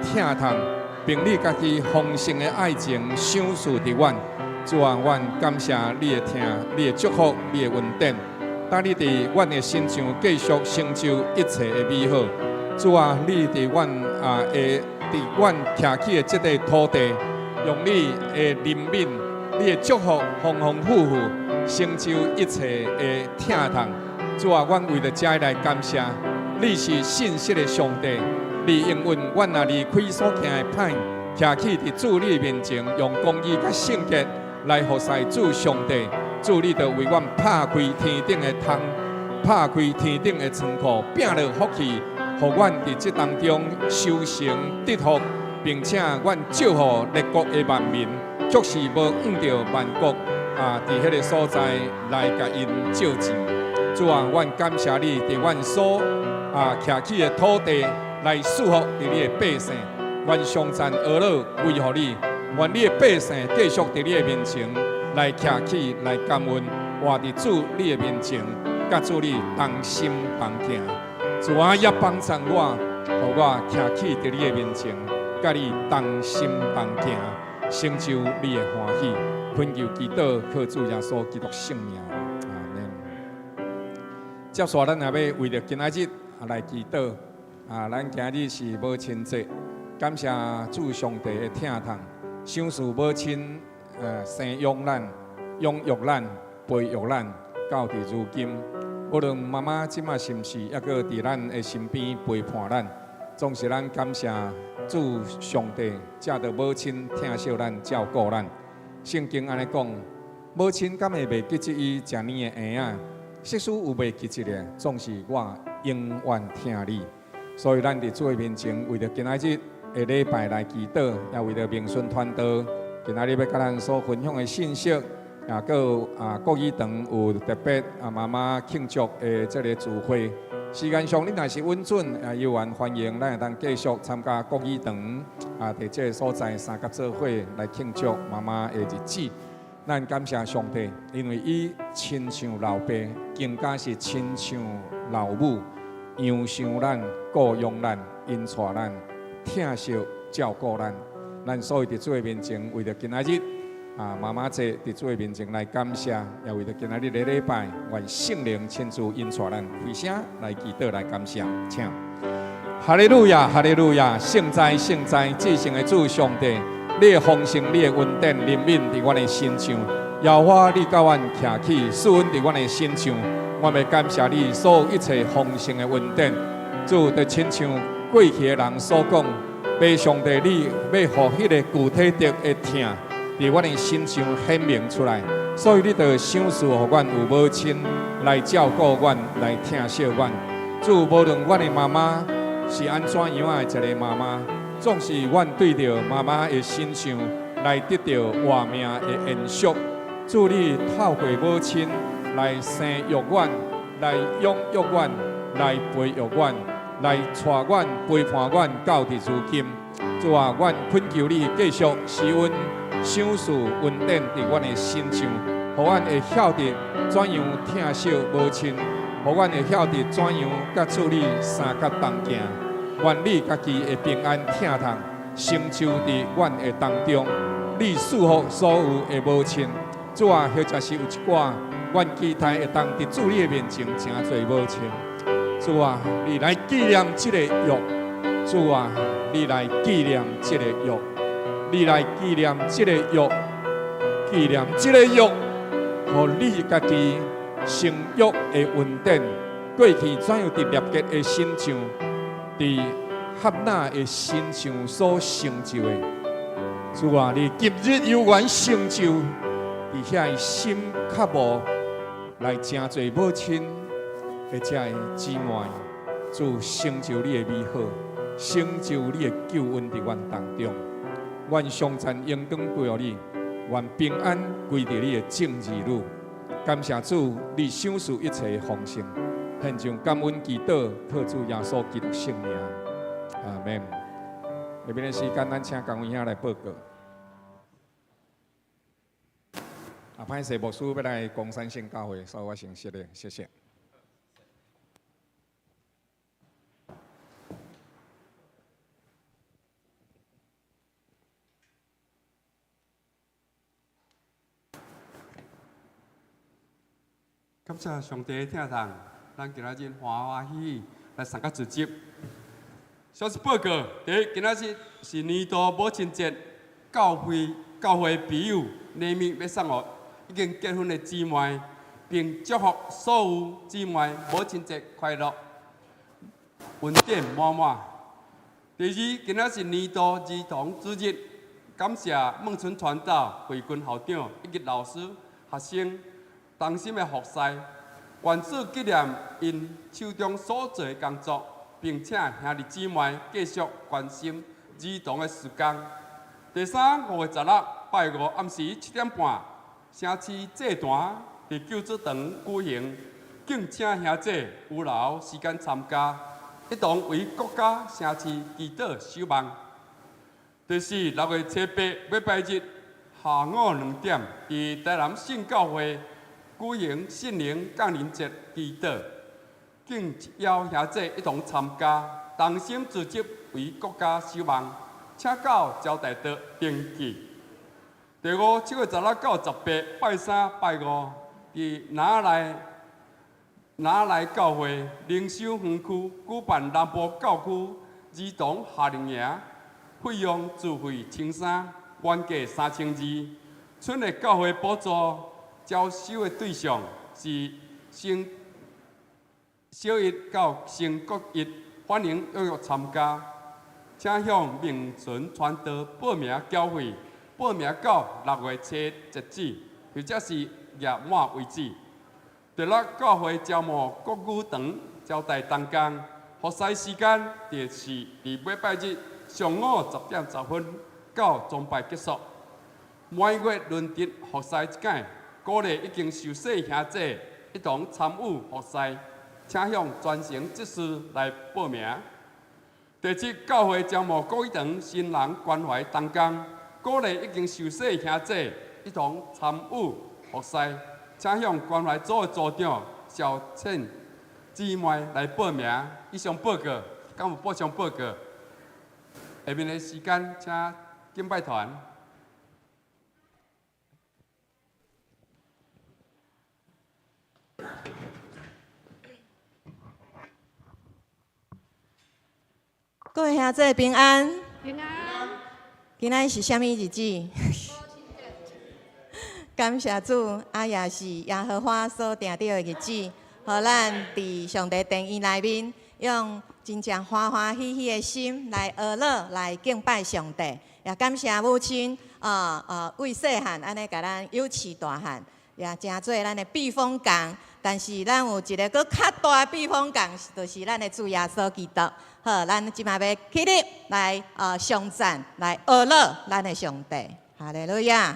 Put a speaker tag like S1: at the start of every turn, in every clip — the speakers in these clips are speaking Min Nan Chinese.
S1: 疼痛，並你家己豐盛的愛情賞賜佇阮。主啊，阮感謝你的疼、你的祝福、你的恩典。當你佇阮的身上繼續成就一切的美好。主啊，你佇阮啊的佇阮徛起的這塊土地，用你的憐憫、你的祝福，豐豐富富成就一切的疼痛。主啊，阮為著這來感謝，你是信實的上帝，你應允阮若離開所行的歹，徛起佇主你面前，用公義佮聖潔來服侍主上帝。主你就為阮拍開天頂的窗，拍開天頂的倉庫，摒落福氣，予阮佇這當中修成得福，並且阮祝福列國的萬民，卻是無向著萬國啊，佇彼个所在來共𪜶借錢。主啊，阮感謝你，佇阮所啊徛起的土地來賜福佇你的百姓，願頌讚呵咾歸予你，願你的百姓繼續佇你的面前來徛起來感恩，活佇主你的面前，佮主你同心同行。主啊，也幫助我，予我徛起佇你的面前，佮你同心同行，成就你的歡喜。懇求祈禱，靠主耶穌基督聖名，阿們。接續咱也欲為著今仔日來祈禱。啊，咱今日是母親節，感謝主上帝的疼痛，賞賜母親生養咱、養育咱、培育咱，到佇如今。無論媽媽這馬是毋是猶閣佇咱的身邊陪伴咱，總是咱感謝主上帝，藉著母親疼惜咱、照顧咱。聖經按呢講，母親敢會袂記得伊食奶的嬰仔？即使有袂記得的，總是我永遠疼你。所以咱佇主的面前，為著今仔日的禮拜來祈禱，也為著明順傳道今仔日欲佮咱所分享的信息，也閣有啊國語堂有特別啊媽媽慶祝的這个聚會。時間上，你若是允准，也有緣歡迎，咱會當繼續參加國語堂啊，佇這个所在相佮做伙來慶祝媽媽的日子。咱感謝上帝，因為伊親像老爸，更加是親像老母，養生咱、顧養咱、引帶咱、疼惜照顧咱。咱所以佇主的面前，為著今仔日啊媽媽節，佇主的面前來感謝，也為著今仔日的禮拜，願聖靈親自引帶咱開聲來祈禱來感謝，請。哈利路亞，哈利路亞，聖哉聖哉，至聖的主上帝，你的豐盛，你的恩典，憐憫佇阮的身上。耶和華，你佮阮徛起，賜恩佇阮的身上。我欲感謝你所有一切豐盛的恩典。主，就親像過去的人所講，父上帝，你欲予彼个具體的的疼，佇阮的身上顯明出來。所以你就賞賜予阮有母親來照顧阮，來疼惜阮。主，無論阮的媽媽是按怎樣的一个媽媽，總是阮對著媽媽的身上來得著活命的延續。主，你透過母親來生育阮，來養育阮，來培育阮，來帶阮陪伴阮到佇如今。主啊，阮懇求你繼續施恩賞賜恩典佇阮的身上，予阮會曉得怎樣疼惜母親，予阮會曉得怎樣佮主你相佮同行。願你家己的平安疼痛成就佇阮的當中，你賜福所有的母親。主啊，或者是有一寡，阮期待會當佇主你的面前成做母親。主啊，你來紀念這个約。主啊，你來紀念這个約，你來紀念這个約，紀念這个約，予你家己聖約的恩典，過去怎樣佇列結的身上，佇合納的身上所成就的。主啊，你今日猶原成就，佇遐心較無來成做母親的這个姊妹，主成就你的美好，成就你的救恩佇阮當中。願頌讚榮光歸予你，願平安歸佇你的眾兒女。感謝主，你賞賜一切豐盛，獻上感恩祈禱，靠主耶穌基督聖名，阿們。下面的時間，咱請江偉兄來報告。啊，歹勢牧師欲來岡山聖教會，所以我先失禮，謝謝。
S2: 感謝上帝的疼痛，咱今仔日歡歡喜喜來參加聚集。消息報告：第一，今仔日是年度母親節，教會朋友禮物欲送予已經結婚的姊妹，並祝福所有姊妹母親節快樂，恩典滿滿。第二，今仔是年度兒童主日，感謝孟春傳道、惠君校長以及老師、學生同心的服侍，願主紀念𪜶手中所做的工作，並請兄弟姊妹繼續關心兒童的事工。第三，5月16拜五暗時7點半，城市祭壇佇救主堂舉行，敬請兄弟有留時間參加，一同為國家城市祈禱守望。第四，6月7、8禮拜日下午2點，佇台南聖教會舉行聖靈降臨節祈禱，敬邀兄弟一同參加，同心組織為國家守望，請到招待桌登記。第五，7月16到18，拜三拜五，佇拿來教會靈修園區舉辦南部教區兒童夏令營，費用自費1300，原價3200。春日教會補助招收的對象是升小一到升國一，歡迎踴躍參加，請向明純傳道報名繳費，報名到6月7截止，或者是額滿為止。第六，教會招募國語堂招待同工，服侍時間就是佇禮拜日上午10點10分到崇拜結束。每月輪值服侍一擺，鼓勵已經受洗兄弟一同參與服侍，請向專誠執事來報名。第七，教會招募國語堂新人關懷同工，鼓勵已經受洗兄弟一同參與服侍，請向關懷組的組長蕭倩姊妹來報名。以上報告，敢有補充報告？下面的時間，請敬拜團。
S3: 各位兄弟平安。
S4: 平安。
S3: 今仔日是啥物日子？感謝主，啊，也是耶和華所定著的日子，予咱佇上帝殿院內面，用真正歡歡喜喜的心來學樂，來敬拜上帝。也感謝母親，為細漢按呢共咱幼飼大漢，也成做咱的避風港。但是咱有一个閣較大的避風港，就是咱的主耶穌基督。好，咱這擺欲起立來，頌讚，來學樂咱的上帝。哈利路亞。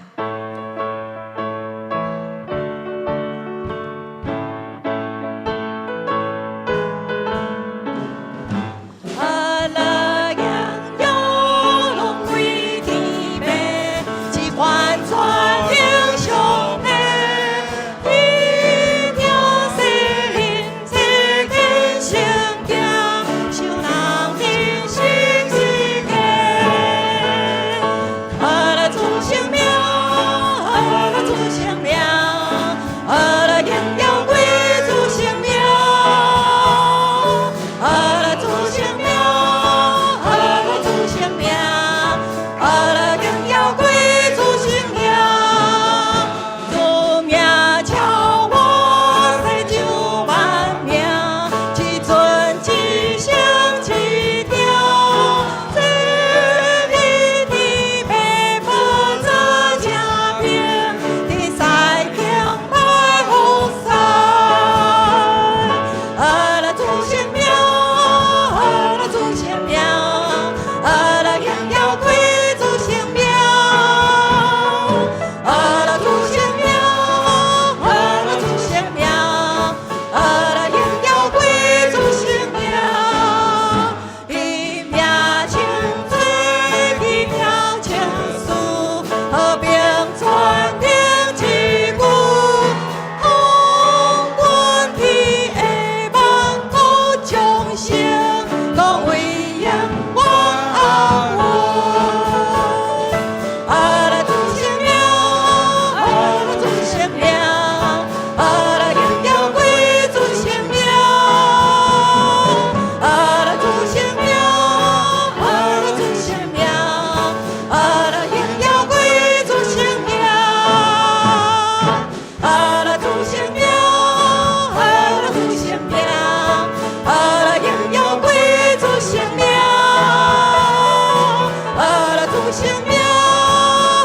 S3: 聖名，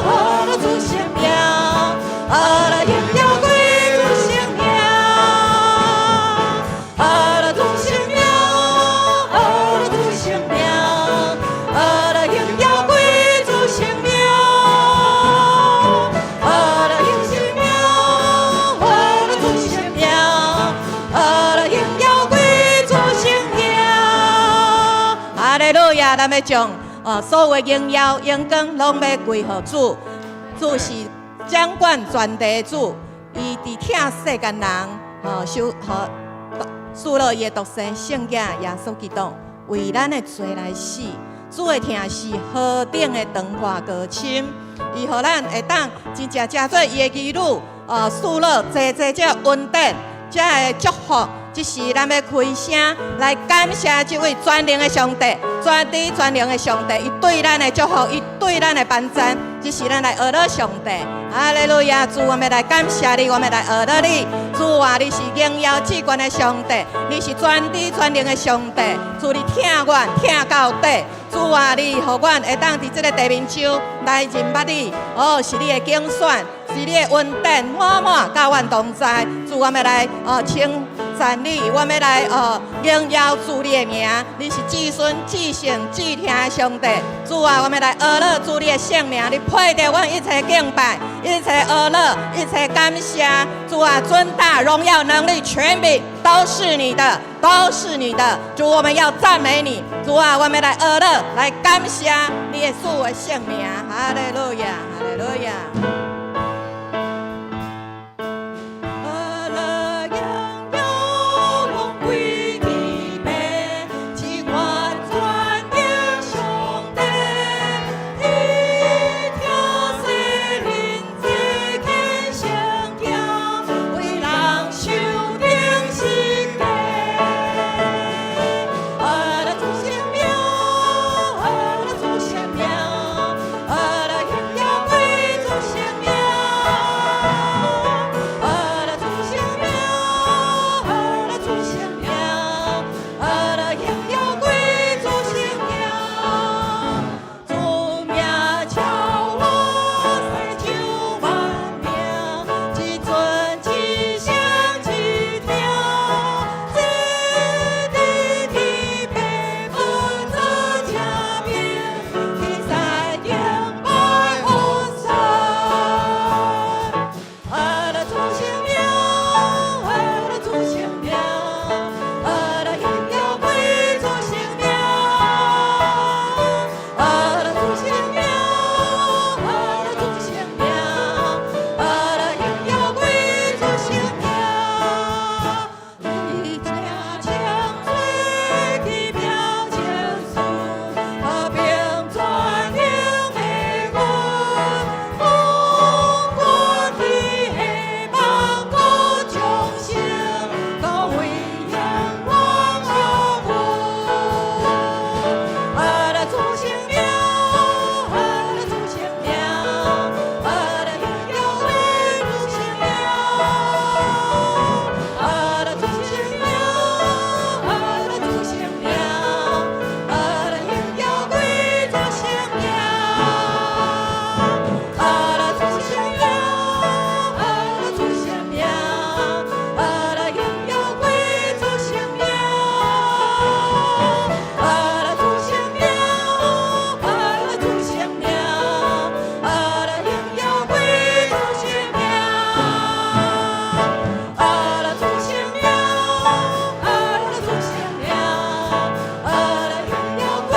S3: 呵樂主聖名，呵樂榮耀歸主聖名，呵樂主聖名，呵樂主聖名，呵樂榮耀歸主聖名，呵樂榮聖名，呵樂主聖名，呵樂榮耀歸主聖名。哈利路亞！咱欲將所有榮耀、榮光攏欲歸予主，主是掌管全地的主，伊佇疼世間人，吼受予賜落伊的獨生聖子耶穌基督，為咱的罪來死。主的疼是何等的長闊高深，伊予咱會當真正成做伊的兒女，賜落濟濟這個恩典，這个祝福。這時咱欲開聲來感謝這位全能的上帝，全知全能的上帝，伊對咱的祝福，伊對咱的幫贊。這時咱來呵咾上帝，哈利路亞！主，我們來感謝你，我們來呵咾你。主啊，你是榮耀至懸的上帝，你是全知全能的上帝。主，你疼阮疼到底。主啊，你予阮會當佇這个地面上來認捌你，哦，是你的揀選，是你的恩典滿滿佮阮同在。主，我們來稱讚你，我們來榮耀主你的名。你是至尊、至聖、至疼的上帝。主啊，我們來呵咾主你的聖名，你配得阮一切敬拜、一切呵咾、一切感謝。主啊，尊大、榮耀、能力、權柄都是你的，都是你的。主，我們要讚美你。主啊，我們來呵咾，來感謝你的主的聖名。哈利路亞，哈利路亞。呵樂榮耀攏歸天父，至懸全能上帝，伊疼世人這虔誠行，為人受釘十架。呵樂主聖名，呵樂主聖名，呵樂榮耀歸主聖名。呵樂主聖名，呵樂主聖名，呵樂榮耀歸主聖名。主名超越世上萬名，至尊至聖至疼，坐佇天父寶座正邊，天使敬拜烏山。呵樂主聖名，呵樂主聖名，呵樂榮耀歸主聖名。呵樂主聖名，呵樂主聖名，呵樂榮耀歸主聖名。伊正稱做奇妙情事，和平全能的君，封國起希望國眾生，高位永遠阿門。呵樂主聖名，呵樂主聖名，呵樂榮耀歸主聖名。呵樂主聖名，呵樂主聖名，呵樂榮耀歸主聖名。呵樂主聖名，呵樂主聖名，呵樂榮耀歸主聖名。呵樂主聖名，呵樂主聖名，呵樂榮耀歸主聖名。呵樂主聖名，呵樂主聖名，呵樂榮耀歸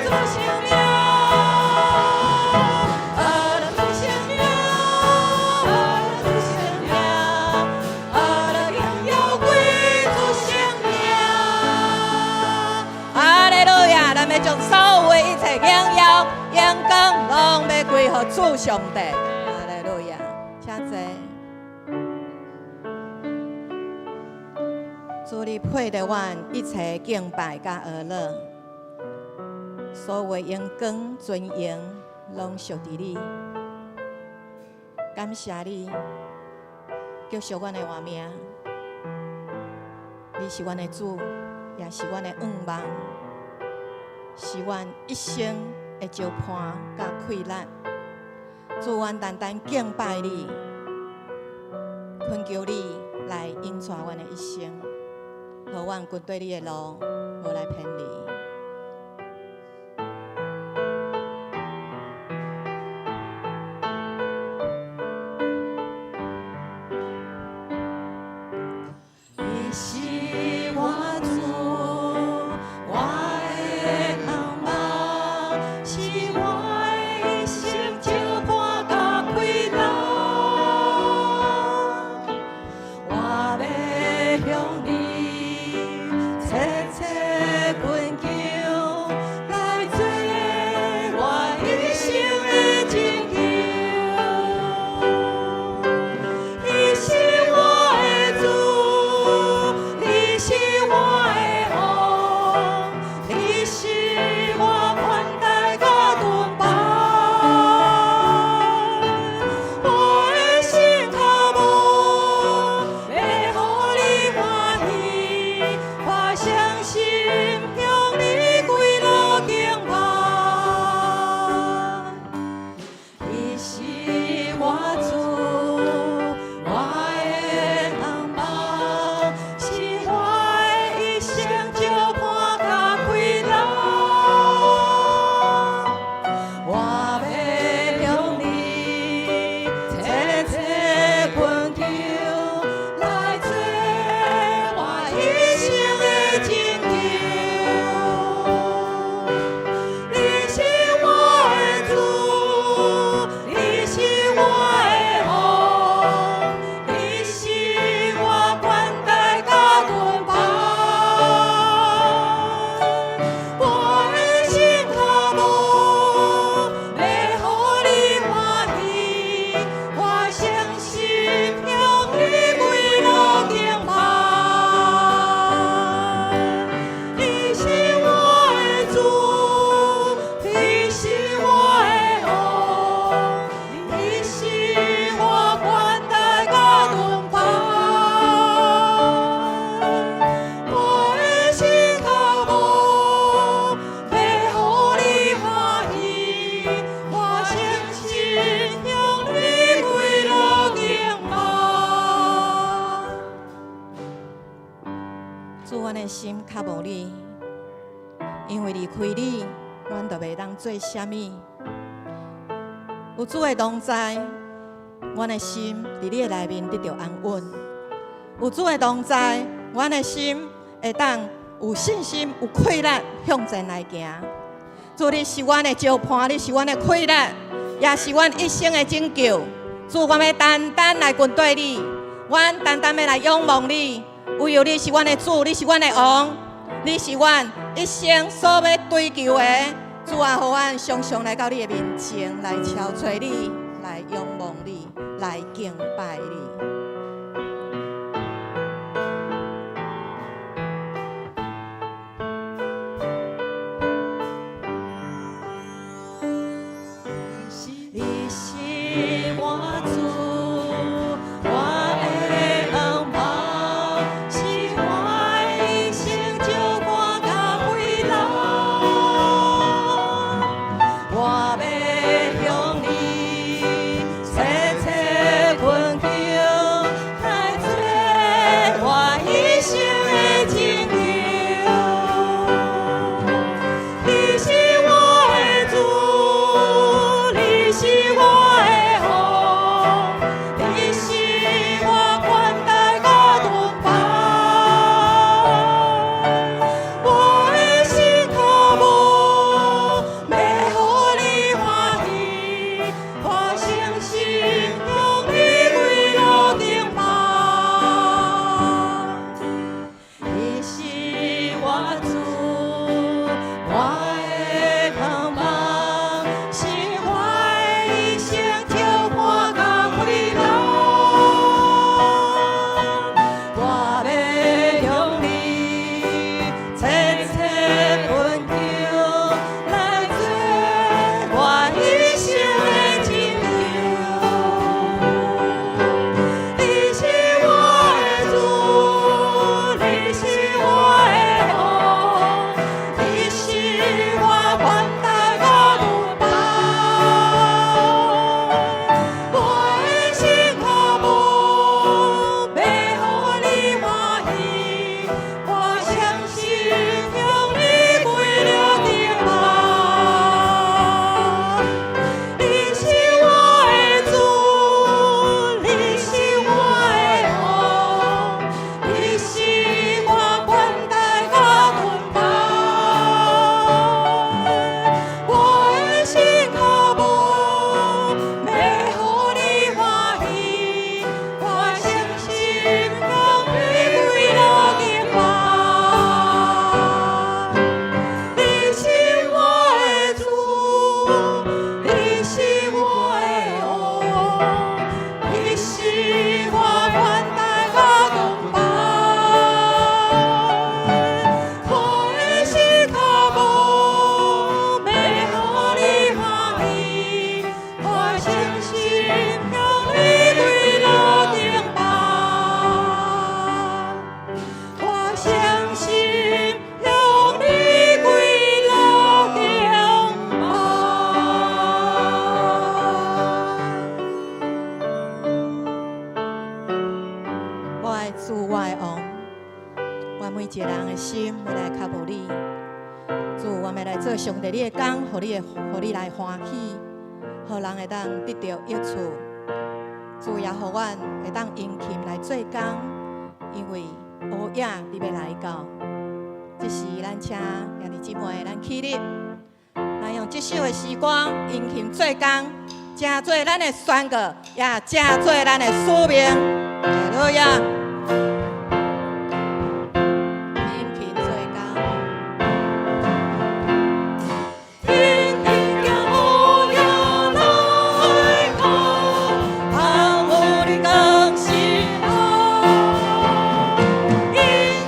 S3: 主聖名。呵樂主聖名，呵樂主聖名，呵樂榮耀歸主聖名。哈利路亞！咱欲將所有的一切榮耀、榮光，攏欲歸予主上帝。哈利路亞！請坐。主，你配得阮一切敬拜佮呵咾，所有的榮光尊榮攏屬佇你。感謝你，救贖阮的活命。你是阮的主，也是阮的向望，是阮一生的石伴佮氣力。主，阮單單敬拜你，懇求你來引帶阮的一生，予阮跟對你的路，無來偏離。你是我主，我的希望，是我的一生石伴佮氣力。我欲向你切切懇求，來做我一生的拯救。你是我的主，你是我的王，你是我寬大佮盾牌。我的心渴慕，欲予你歡喜，我誠心向你歸落敬拜。你是我主，我的希望，是我的一生石伴佮氣力。我欲向你切切懇求，來做我一生的拯救。你是我的主，你是我的王，你是我寬大佮盾牌。我的心渴慕，欲予你歡喜，我誠心向你歸落敬拜。你是我的主，你是我的王，你是我寬大佮盾牌。我的心渴慕，欲予你歡喜，我誠心向你歸落敬拜。主，阮的心渴慕你，因為離開你，阮就袂當做啥物。有主的同在，阮的心佇你的內面得著安穩。有主的同在，阮的心會當有信心、有氣力向前來行。主，你是阮的石伴，你是阮的氣力，也是阮一生的拯救。主，阮欲單單來跟綴你，阮單單欲來仰望你。唯有你是阮的主，你是阮的王，你是阮一生所欲追求的。主啊，予阮常常來到你的面前，來朝揣你，來仰望你，來敬拜你。你是我主，我的希望，是我的一生石伴佮氣力。我欲向你切切懇求，來做我一生的拯救。你是我的主，你是我的王，你是我寬大佮盾牌。我的心渴慕，欲予你歡喜，我誠心向你歸落敬拜。你是我主，我的希望，是我的一心欲來靠慕你。主，我們來做上帝你的工，予你來歡喜，予人會當得著益處。主也予阮會當殷勤來做工，因為烏影你欲來到。這時咱請兄弟姊妹，咱起立，來用這首的詩歌殷勤做工，成做咱的宣告，也成做咱的使命。哈利路亞！殷勤做工。殷勤行烏影來到，通有你同時好。殷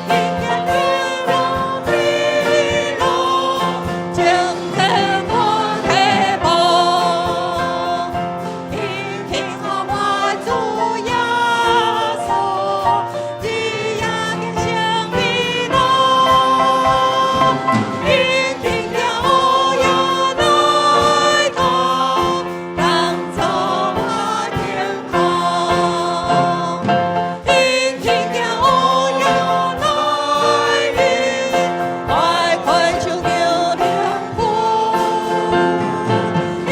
S3: 勤行天路的路，前程無退步。殷勤學我主耶穌，你也經勝基督。殷勤行烏影來到，幫助我健康。殷勤行烏影來臨，快快手求靈魂。你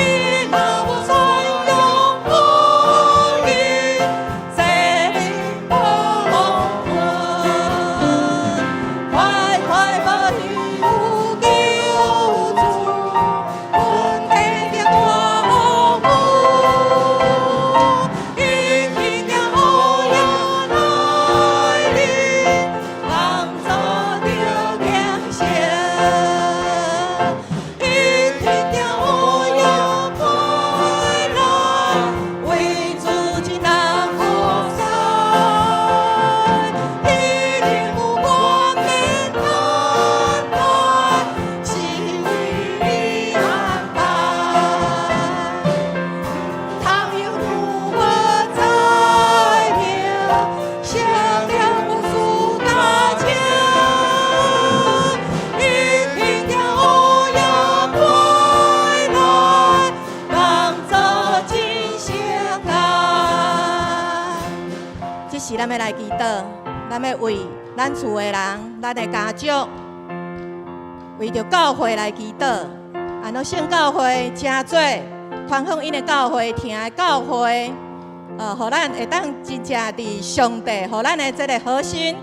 S3: 若無傳揚福音，生命無魂。快快報有救主，阮得著大福。殷勤行烏影來臨，幫助著敬虔。殷勤行烏影回來，為主真人服侍，天靈有冠冕等待，是為你安排。毋通猶豫無才能，聖靈有事加請。殷勤行烏影回來，幫助真聖愛。這時咱欲來祈禱，咱欲為咱厝的人、咱的家族，為著教會來祈禱。安怎聖教會成做傳福音的教會、疼的教會，予咱會當真正佇上帝，予咱的這个核心，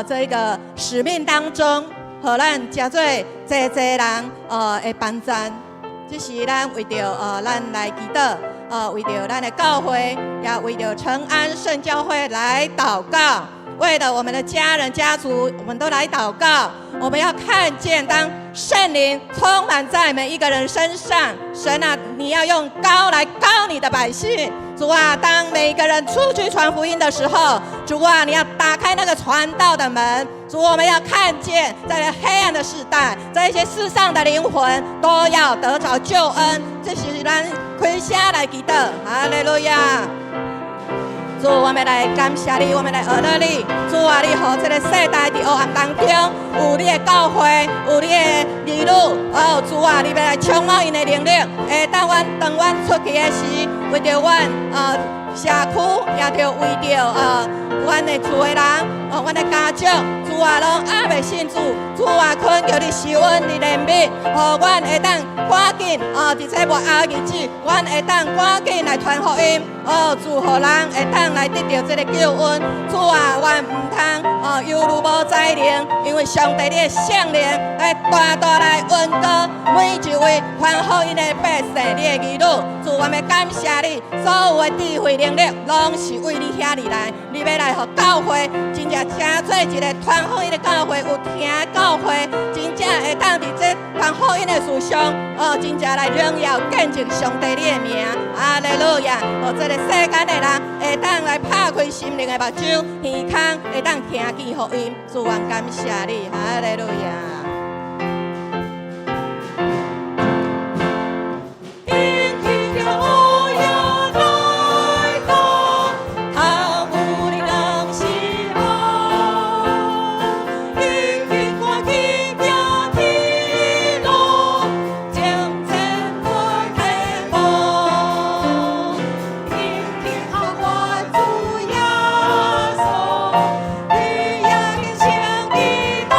S3: 這一個使命當中，予咱成做濟濟人，的幫贊。這是咱為著咱來祈禱，為著咱的教會，也為著承安聖教會來禱告。為了我們的家人家族，我們都來禱告。我們要看見，當聖靈充滿在每一個人身上，神啊，你要用膏來膏你的百姓。主啊，當每一個人出去傳福音的時候，主啊，你要打開那個傳道的門。主，我們要看見，在黑暗的世代，這些世上的靈魂都要得着救恩。這是咱開聲來祈禱，哈利路亞。主，我們來感謝你，我們來學樂你。主啊，你予這个世代佇黑暗當中，有你的教會，有你的兒女。哦，主啊，你欲來充滿𪜶的能力，會當阮當阮出去的時，為著阮社區，也著為著阮的厝的人，哦，阮的家長，主啊，攏猶未信主，主啊，懇求你施恩，你憐憫，予阮會當趕緊哦，佇這末後日子，阮會當趕緊來傳福音，哦，主予人會當來得著這个救恩。主啊，阮毋通哦猶豫無才能，因為上帝你的聖靈來大大來恩膏每一位傳福音的百姓，你的兒女。主，我們感謝你，所有的智慧能力攏是為你遐而來，你欲來予教會真正成做一个傳福音的教會，有疼的教會，真正會當佇這傳福音的事上，哦，真正來榮耀見證上帝你的名。哈利路亞！予這个世間的人會當來拍開心靈的目睭，耳孔會當聽見福音。主，我感謝你，哈利路亞。殷勤行烏影來到，通有你同時好。殷勤趕緊行天路，前程無退步。殷勤學我主耶穌，你也經勝基督。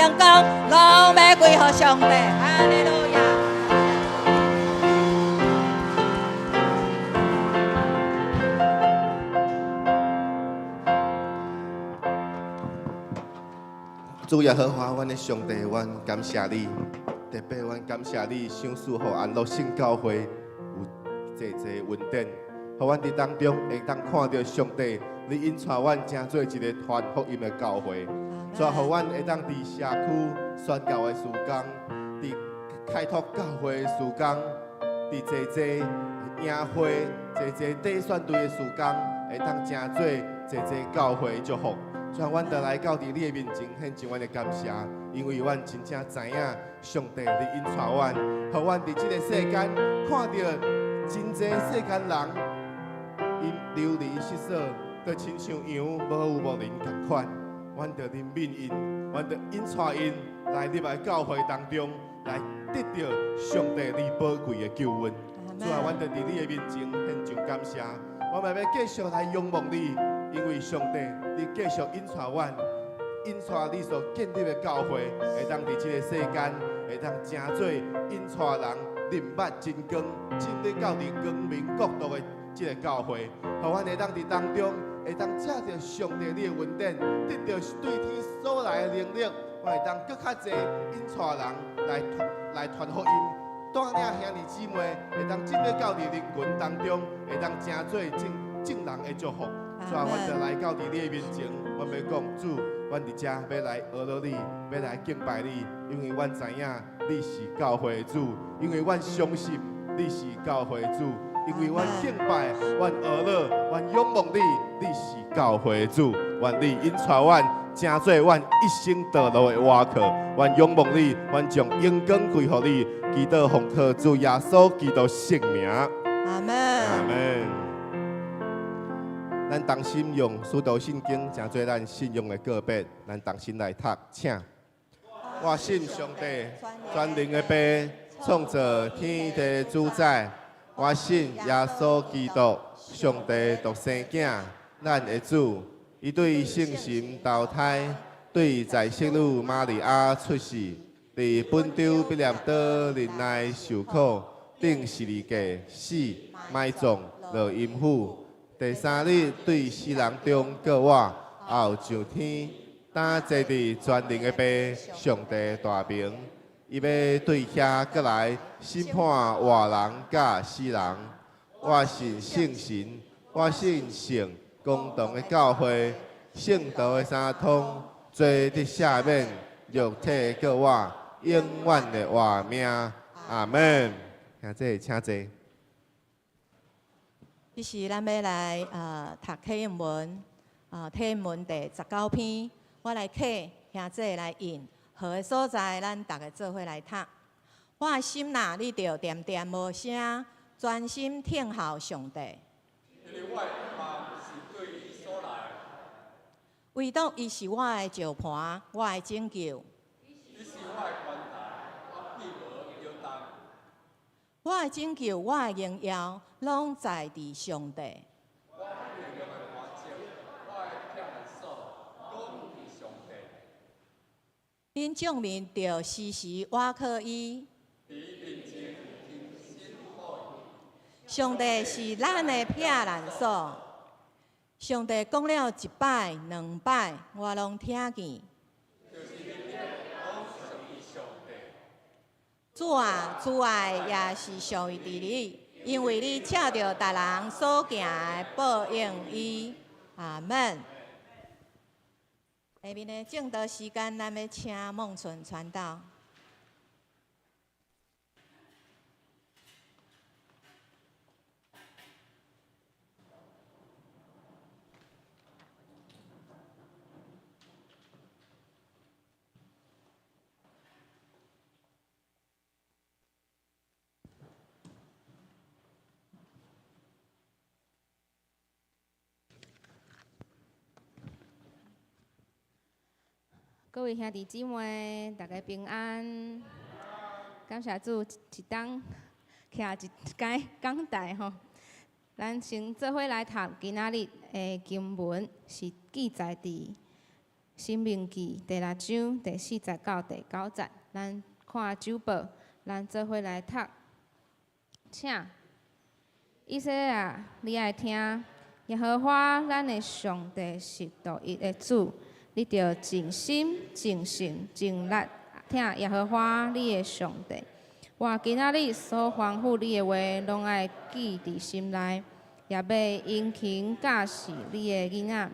S3: 成功，攏欲歸予上帝。哈利路亞。
S4: 主耶和華，阮的上帝，阮感謝你，特別阮感謝你，賞賜予安樂聖教會有濟濟恩典，予阮佇當中會當看著上帝，你引帶阮成做一个傳福音的教會，主啊，予阮會當佇社區宣教的事工，佇開拓教會的事工，佇濟濟營會、濟濟短宣隊的事工，會當成做濟濟教會的祝福。主啊，阮就來到佇你的面前獻上阮的感謝，因為阮真正知影上帝你引帶阮，予阮佇這个世間看著真濟世間人，𪜶流離失所，就親像羊無有牧人仝款。阮就憐憫𪜶，阮就引帶𪜶來入來教會當中，來得著上帝你寶貴的救恩。主啊，阮就佇你的面前獻上感謝，我嘛欲繼續來仰望你，因為上帝你繼續引帶阮，引帶你所建立的教會，會當佇這个世間，會當成做引帶人認捌真光，進入到佇光明國度的這个教會，予阮會當佇當中，會當藉著上帝你的恩典，得著對天所來的能力，我會當閣較濟引帶人來傳福音，帶領兄弟姊妹會當進入到佇人群當中，會當成做眾人的祝福。主啊，阮就來到佇你的面前，阮欲講主，阮佇遮欲來學樂你，欲來敬拜你，因為阮知影你是教會的主，因為阮相信你是教會的主，因為阮敬拜，阮學樂，阮仰望你，你是教會的主，願你引帶阮，成做阮一生道路的倚靠。阮仰望你，阮將榮光歸予你，祈禱奉靠主耶穌基督聖名。
S3: 阿門。
S4: 阿門。咱同心用使徒信經，成做咱信仰的告白。咱同心來讀，請。我信上帝，全能的父，創造天地主宰。我信耶穌基督，上帝獨生囝，咱的主。伊對聖神投胎，對在聖女瑪利亞出世，佇本丟彼拉多忍耐受苦，釘十字架死，埋葬，落陰府。第三日對死人中復活，後上天，擔坐佇全能的父上帝大爿。伊欲對遐閣來審判活人佮死人。我信聖神，我信聖公同的教會，聖徒的相通，罪得赦免，肉體復活，永遠的活命。阿門。兄弟，請坐。
S3: 這時咱欲來讀啟應文，啟應文第19篇，我來啟兄弟來印，好的所在，咱逐家做伙來讀。我的心哪，你著恬恬無聲，專心聽候上帝。
S2: 因為我的盼望是對伊所來。
S3: 唯獨伊是我的石磐，我的拯救。
S2: 伊是我的懸台，我必無搖動。
S3: 我的拯救，我的榮耀，攏在佇上帝。
S2: 我力量的磐石，我的避難所，攏佇上帝。
S3: 恁眾民著時時倚靠伊。
S2: 佇伊面前傾心吐意。
S3: 上帝是咱的避難所。上帝講了一擺、兩擺，我攏聽見。
S2: 就是能力攏屬於上帝。
S3: 主啊，慈愛也是屬於你，因為你照著逐人所行的報應伊。阿門。下面的證道時間，咱欲請孟純傳道。
S5: 各位兄弟姊妹，大家平安。感謝主，一冬徛一擺講台吼。咱先做伙來讀今仔日的經文，是記載佇申命記第六章第四節到第九節，咱看周報，咱做伙來讀。請，以色列啊，你愛聽，耶和華咱的上帝是獨一的主，你著盡心、盡性、盡力疼耶和華你的上帝。我今仔日所吩咐你的話，攏愛記佇心內，也欲殷勤教示你的囡仔。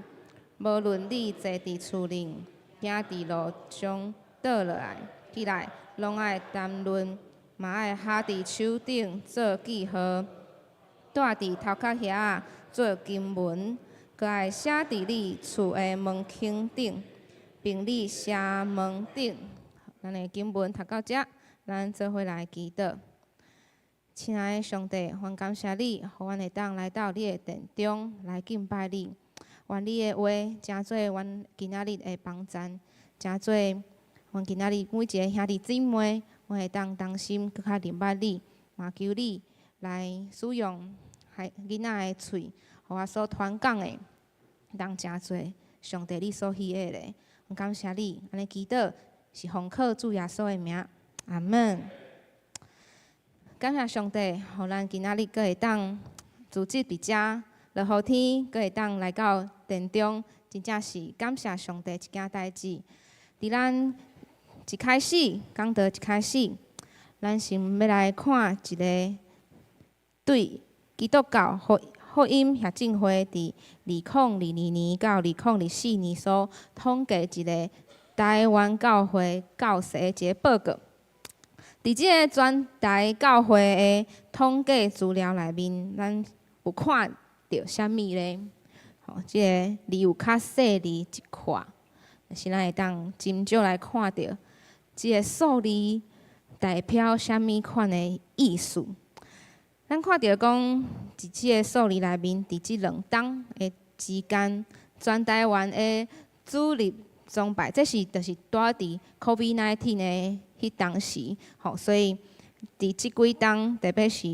S5: 無論你坐佇厝裡，行佇路上，倒落來、起來，攏愛談論，嘛愛敲佇手頂做記號，帶佇頭殼遐做經文，閣愛寫佇你厝的門框頂，並你城門頂。咱的經文讀到遮，咱做伙來祈禱。親愛的上帝，阮感謝你，予阮會當來到你的殿中來敬拜你。願你的話成做阮今仔日的幫贊，成做阮今仔日每一个兄弟姊妹，阮會當同心閣較認捌你，嘛求你來使用孩囡仔的喙，予我所傳講的，當成做上帝你所喜悅的。阮感謝你，按呢祈禱是奉靠主耶穌的名，阿門。感謝上帝，予咱今仔日閣會當組織佇遮落雨天，閣會當來到殿中，真正是感謝上帝一件代誌。佇咱一開始講道一開始，咱先欲來看一个對基督教福音協進會佇2022年到2024年所統計一个台灣教會教勢的一个報告。佇這个全台教會的統計資料內面，咱有看著啥物咧？吼，這个字有較細膩一塊，但是咱會當斟酌來看著這个數字代表啥物款的意思。咱看著講，佇這个數字內面，佇這兩冬的之間，全台灣的主日崇拜，這是就是拄仔佇 COVID-19 的彼當時，吼，所以佇這幾冬，特別是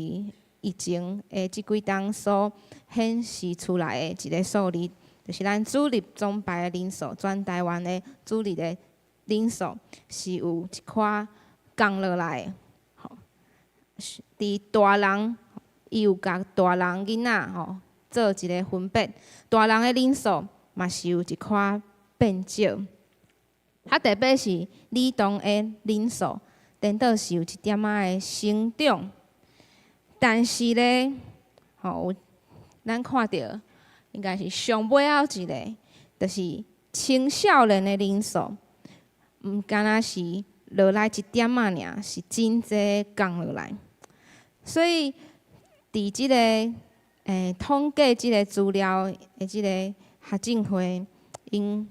S5: 疫情的這幾冬所顯示出來的一个數字，就是咱主日崇拜的人數，全台灣的主日的人數是有一寡降落來的。吼，佇大人，伊有共大人囡仔吼做一个分別，大人的人數嘛是有一寡變少。較特別是兒童的人數，顛倒是有一點仔的成長。但是咧，吼，咱看著應該是上尾仔一个，就是青少年的人數，毋敢若是落來一點仔爾，是真濟降落來。所以，佇這个統計這个資料的這个學進會，𪜶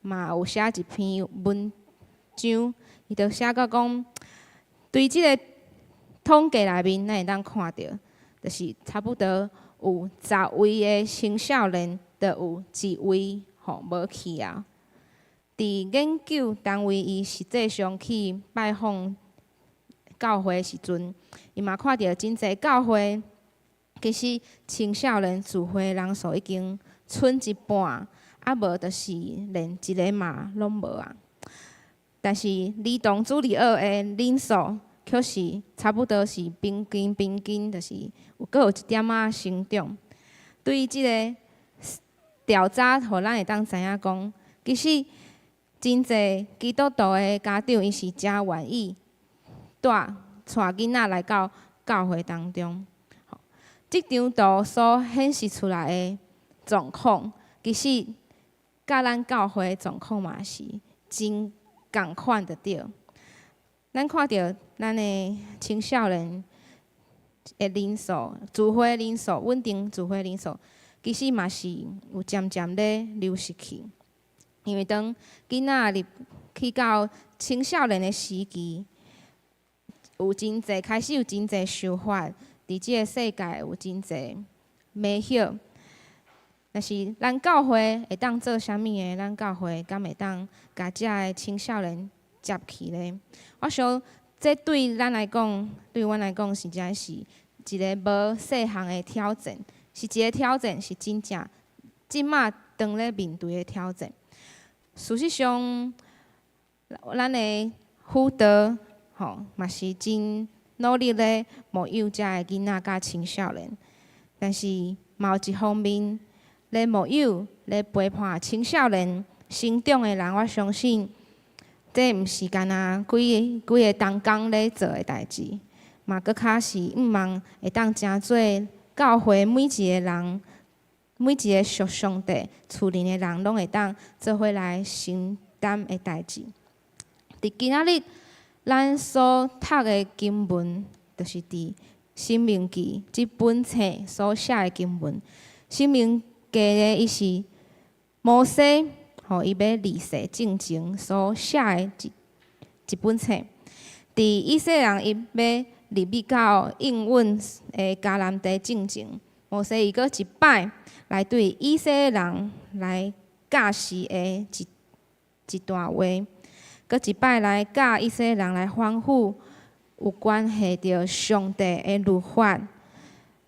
S5: 嘛有寫一篇文章，伊就寫到講，對這个統計內面，咱會當看著，就是差不多有十位的青少年，就有一位吼無去啊。佇研究單位，伊實際上去拜訪教會時陣，伊嘛看著真濟教會，其實青少年聚會人數已經賰一半，啊無就是連一个嘛攏無啊。但是兒童主日學的人數，卻是差不多是平均平均，就是有閣有一點仔成長。對這个調查，予咱會當知影講，其實真濟基督徒的家長，伊是誠願意帶囡仔來到教會當中。這張圖所顯示出來的狀況，其實佮咱教會狀況嘛是真仝款就對。咱看著咱的青少年的人數、聚會人數、穩定聚會人數，其實嘛是有漸漸咧流失去。因為當囡仔入去到青少年的時期，有真濟開始有真濟想法，佇這个世界有真濟迷惑。若是咱教會會當做啥物的？咱教會敢會當共遮的青少年接去咧？我想，這對咱來講，對阮來講，實在是一个無細項的挑戰，是一个挑戰，是真正這馬當咧面對的挑戰。事實上，咱的輔導吼嘛是真努力咧牧養遮的囡仔佮青少年，但是嘛有一方面咧牧養咧陪伴青少年成長的人，我相信這毋是干焦幾幾个同工咧做的代誌，嘛閣較是向望會當成做教會每一个人，每一个屬上帝賜臨的人，攏會當做伙來承擔的代誌。佇今仔日，咱所讀的經文，就是佇《申命記》這本冊所寫的經文。《申命記》呢，伊是摩西，吼，伊欲離世進前所寫的一本冊。佇以色列人伊欲入去到應允的迦南地進前，摩西伊閣一擺來對以色列人來教示的一段話，閣一擺來教以色列人來吩咐有關係著上帝的律法，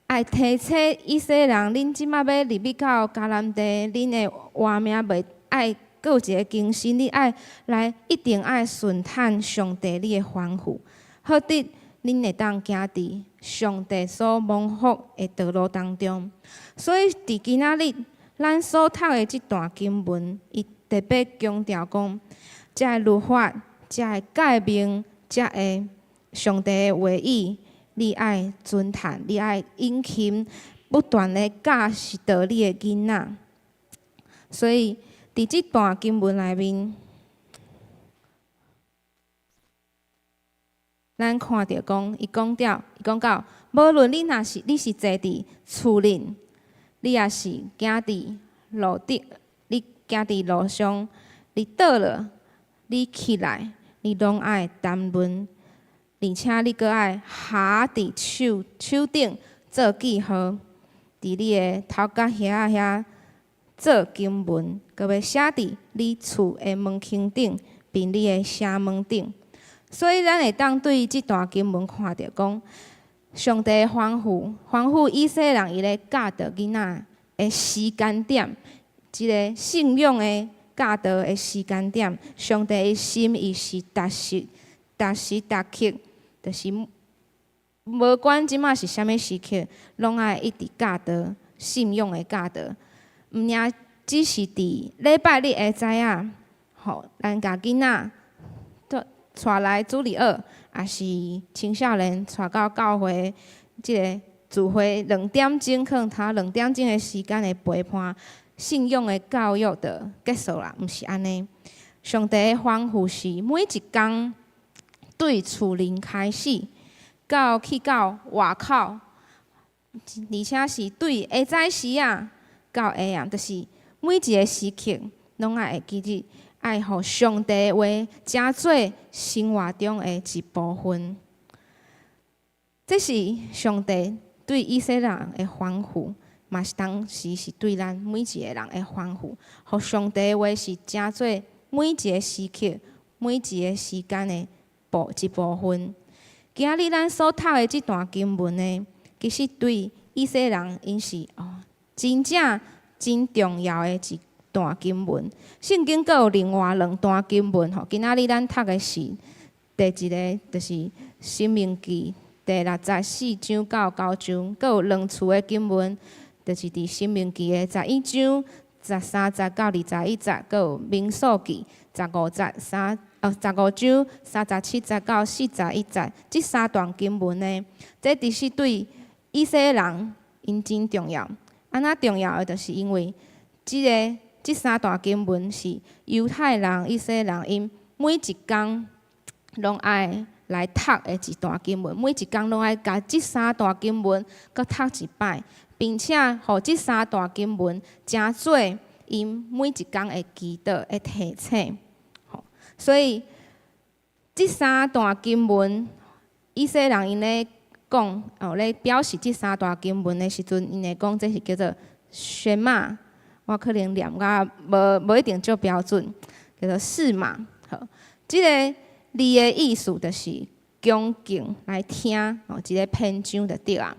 S5: 愛提醒以色列人，恁這馬欲入去到迦南地，恁的活命袂愛閣有一个更新，你愛來一定愛順趁上帝你的吩咐，好得恁會當行佇上帝所蒙福的道路當中。所以佇今仔日，咱所讀的這段經文，伊特別強調講，這个律法、這个誡命、這个上帝的話語，你愛遵趁，你愛殷勤，不斷的教示導你的囡仔。所以，佇這段經文內面，咱看著講，伊講著，伊講到，無論你若是你是坐佇厝裡，你抑是行佇路頂，你行佇路上，你倒落，你起來，你攏愛談論，而且你閣愛縖佇手手頂做記號，佇你的頭殼遐遐做經文，閣欲寫佇你厝的門框頂，並你的城門頂。所以，咱會當對這段經文看著講，上帝吩咐吩咐以色列人伊咧教導囡仔的時間點，這个信仰的教導的時間點，上帝的心意是逐時逐時逐刻，就是無管這馬是啥物時刻，攏愛一直教導信仰的教導，毋爾只是佇禮拜日下早仔，吼，咱共囡仔帶來主日學，抑是青少年帶到教會，這个聚會兩點鐘，可能頭兩點鐘的時間的陪伴，信仰的教育就結束啦，毋是按呢。上帝的吩咐是每一工對厝裡開始，到去到外口，而且是對下早時仔到下暗，就是每一个時刻，攏愛會記得。愛予上帝的話成做生活中的一部分，這是上帝對以色列人的吩咐，嘛是當時是對咱每一個人的吩咐。予上帝的話是成做每一个時刻、每一个時間的一部分。今仔日咱所讀的這段經文呢，其實對以色列人𪜶是哦，真正真重要的一段經文。聖經閣有另外兩段經文吼，今仔日咱讀的是第一个，就是《申命記》第六十四章到九章，閣有兩處的經文，就是佇《申命記》的十一章十三節到二十一節，閣有《民數記》十五節三哦十五章三十七節到四十一節，這三段經文呢，這其實對以色列人𪜶真重要。按怎重要的，就是因為這个這三段經文是猶太人、以色列人𪜶每一工攏愛來讀的一段經文，每一工攏愛共這三段經文閣讀一擺，並且予這三段經文成做𪜶每一工的祈禱的提醒。所以這三段經文，以色列人𪜶咧講哦，咧表示這三段經文的時陣，𪜶會講這是叫做宣瑪。我可能念甲無無一定足標準，叫做示瑪。好，這个字的意思就是恭敬來聽哦，一个篇章就對啊。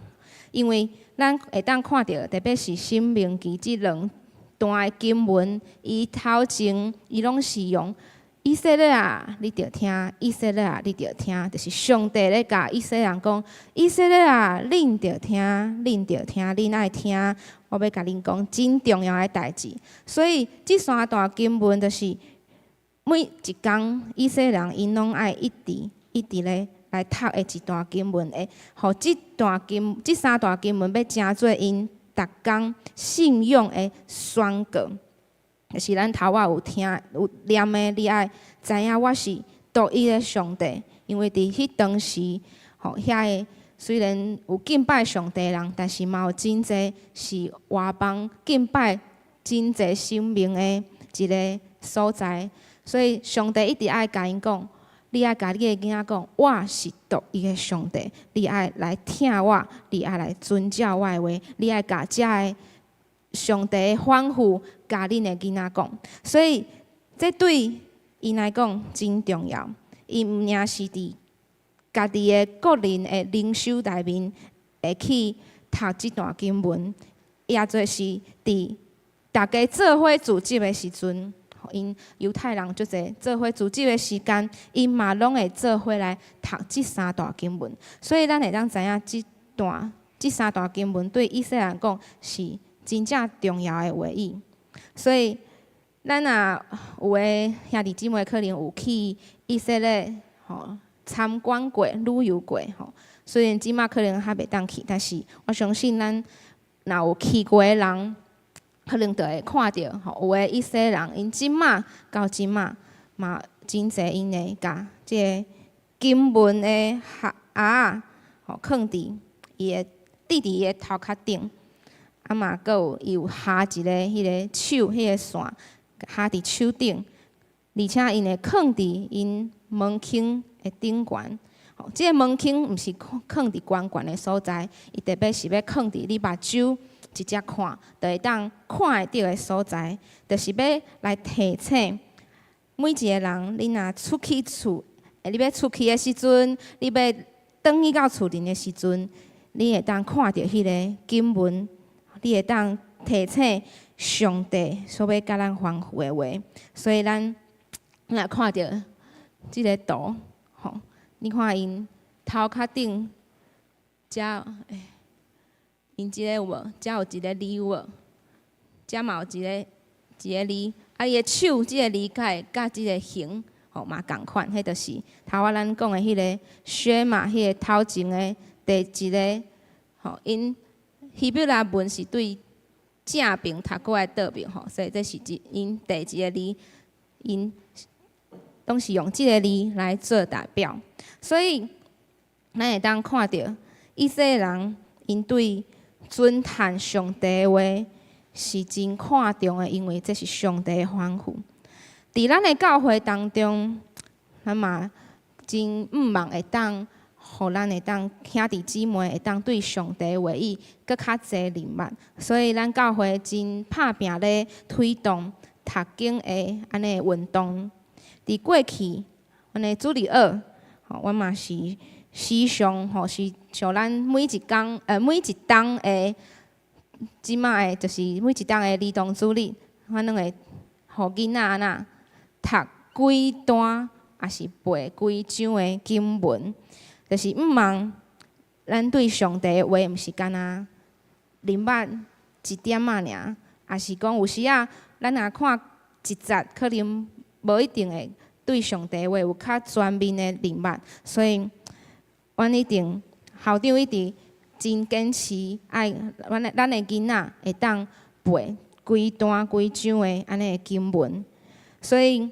S5: 因為咱會當看著，特別是《申命記》這兩段的經文，伊頭前伊攏是用以色列啊，你著聽；以色列啊，你著聽，就是上帝咧共以色列人講：以色列啊，恁著聽，恁著聽，恁愛聽。我欲共恁講真重要的代誌。所以這三段經文就是每一工以色列人𪜶攏愛一直一直咧來讀的一段經文，會予這段經這三段經文欲成做𪜶逐工信仰的宣告。就是咱頭仔有聽有念的，你愛知影我是獨一的上帝，因為佇彼當時，吼遐个雖然有敬拜上帝的人，但是嘛有真濟是外邦敬拜真濟神明的一个所在，所以上帝一直愛共𪜶講，你愛共你的囡仔講，我是獨一的上帝，你愛來聽我，你愛來遵照我的話，你愛共遮个上帝的吩咐，共恁的囡仔講，所以這對𪜶來講真重要。伊毋爾是佇家己的個人的靈修內面會去讀這段經文，也做是佇大家做伙聚集的時陣，𪜶猶太人足濟做伙聚集的時間，𪜶嘛攏會做伙來讀這三段經文。所以咱會當知影這段這三段經文對以色列人講是真正重要的話語，所以咱若有的兄弟姊妹可能有去以色列吼參觀過、旅遊過吼。雖然這馬可能還袂當去，但是我相信咱若有去過的人，可能就會看著吼，有的以色列人𪜶這馬到這馬嘛真濟𪜶會共這个經文的盒仔吼囥佇伊的佇佇伊的頭殼頂。啊嘛，閣有伊有合一个彼个手，彼个線合佇手頂，而且𪜶會囥佇𪜶門框的頂懸。吼，這个門框毋是囥佇懸懸的所在，伊特別是欲囥佇你目睭直接看，就會當看會著的所在，就是欲來提醒每一个人，你若出去厝，你欲出去的時陣，你欲轉去到厝裡的時陣，你會當看著彼个經文。你會當提醒上帝所欲共咱吩咐的話，所以咱若看著這个圖，吼，你看𪜶頭殼頂遮，欸，𪜶這個有無？遮有一个字有無？遮嘛有一个一个字，啊，伊的手這个字佮會佮這个形，吼嘛仝款，彼就是頭仔咱講的彼个薛嘛，彼個頭前的第一个，吼，𪜶希伯來文是對正爿讀過來倒爿吼，所以這是一𪜶第一个字，𪜶攏是用這个字來做代表，所以咱會當看著以色列人𪜶對遵行上帝的話是真看重的，因為這是上帝的吩咐。佇咱的教會當中，咱嘛真向望會當，予咱會當兄弟姊妹會當對上帝的話語閣較濟認捌，所以咱教會真拍拚咧推動讀經的按呢運動。佇過去，阮的主日學，吼，阮嘛是時常吼是像咱每一工每一冬的這馬的，就是每一冬的兒童主日，阮攏會予囡仔按怎讀幾段，抑是背幾章的經文。就是向望咱對上帝的話，毋是干焦認捌一點仔爾，抑是講有時仔咱若看一節，可能無一定會對上帝的話有較全面的認捌，所以阮一定校長一直真堅持愛阮的咱的囡仔會當背幾段幾章的按呢經文，所以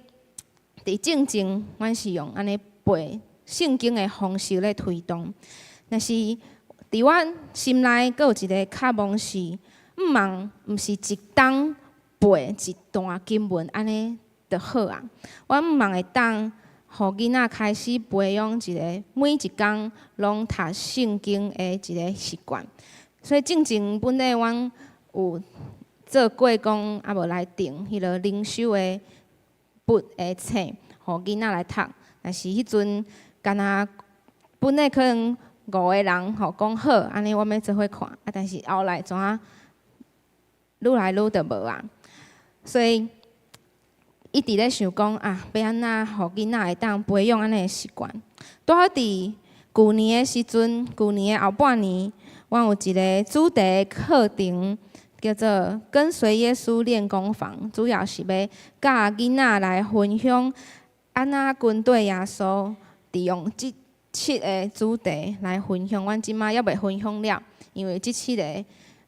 S5: 佇進前阮是用按呢背聖經的方式咧推動，但是佇阮心內閣有一个渴望是，向望毋是一冬背一段經文按呢就好啊。我向望會當予囡仔開始培養一个每一工攏讀聖經的一个習慣。所以進前本來阮有做過講，啊無來訂彼个靈修的筆的冊，予囡仔來讀。但是彼陣敢若本來可能五个人吼講好，按呢阮欲做伙看，啊但是後來怎啊，愈來愈就無啊。所以一直咧想講啊，欲按怎予囡仔會當培養按呢的習慣。拄好佇舊年的時陣，舊年的後半年，阮有一个主題課程，叫做跟隨耶穌練功房，主要是欲教囡仔來分享按怎跟綴耶穌，佇用這七个主題來分享。阮這擺猶未分享了，因為這七个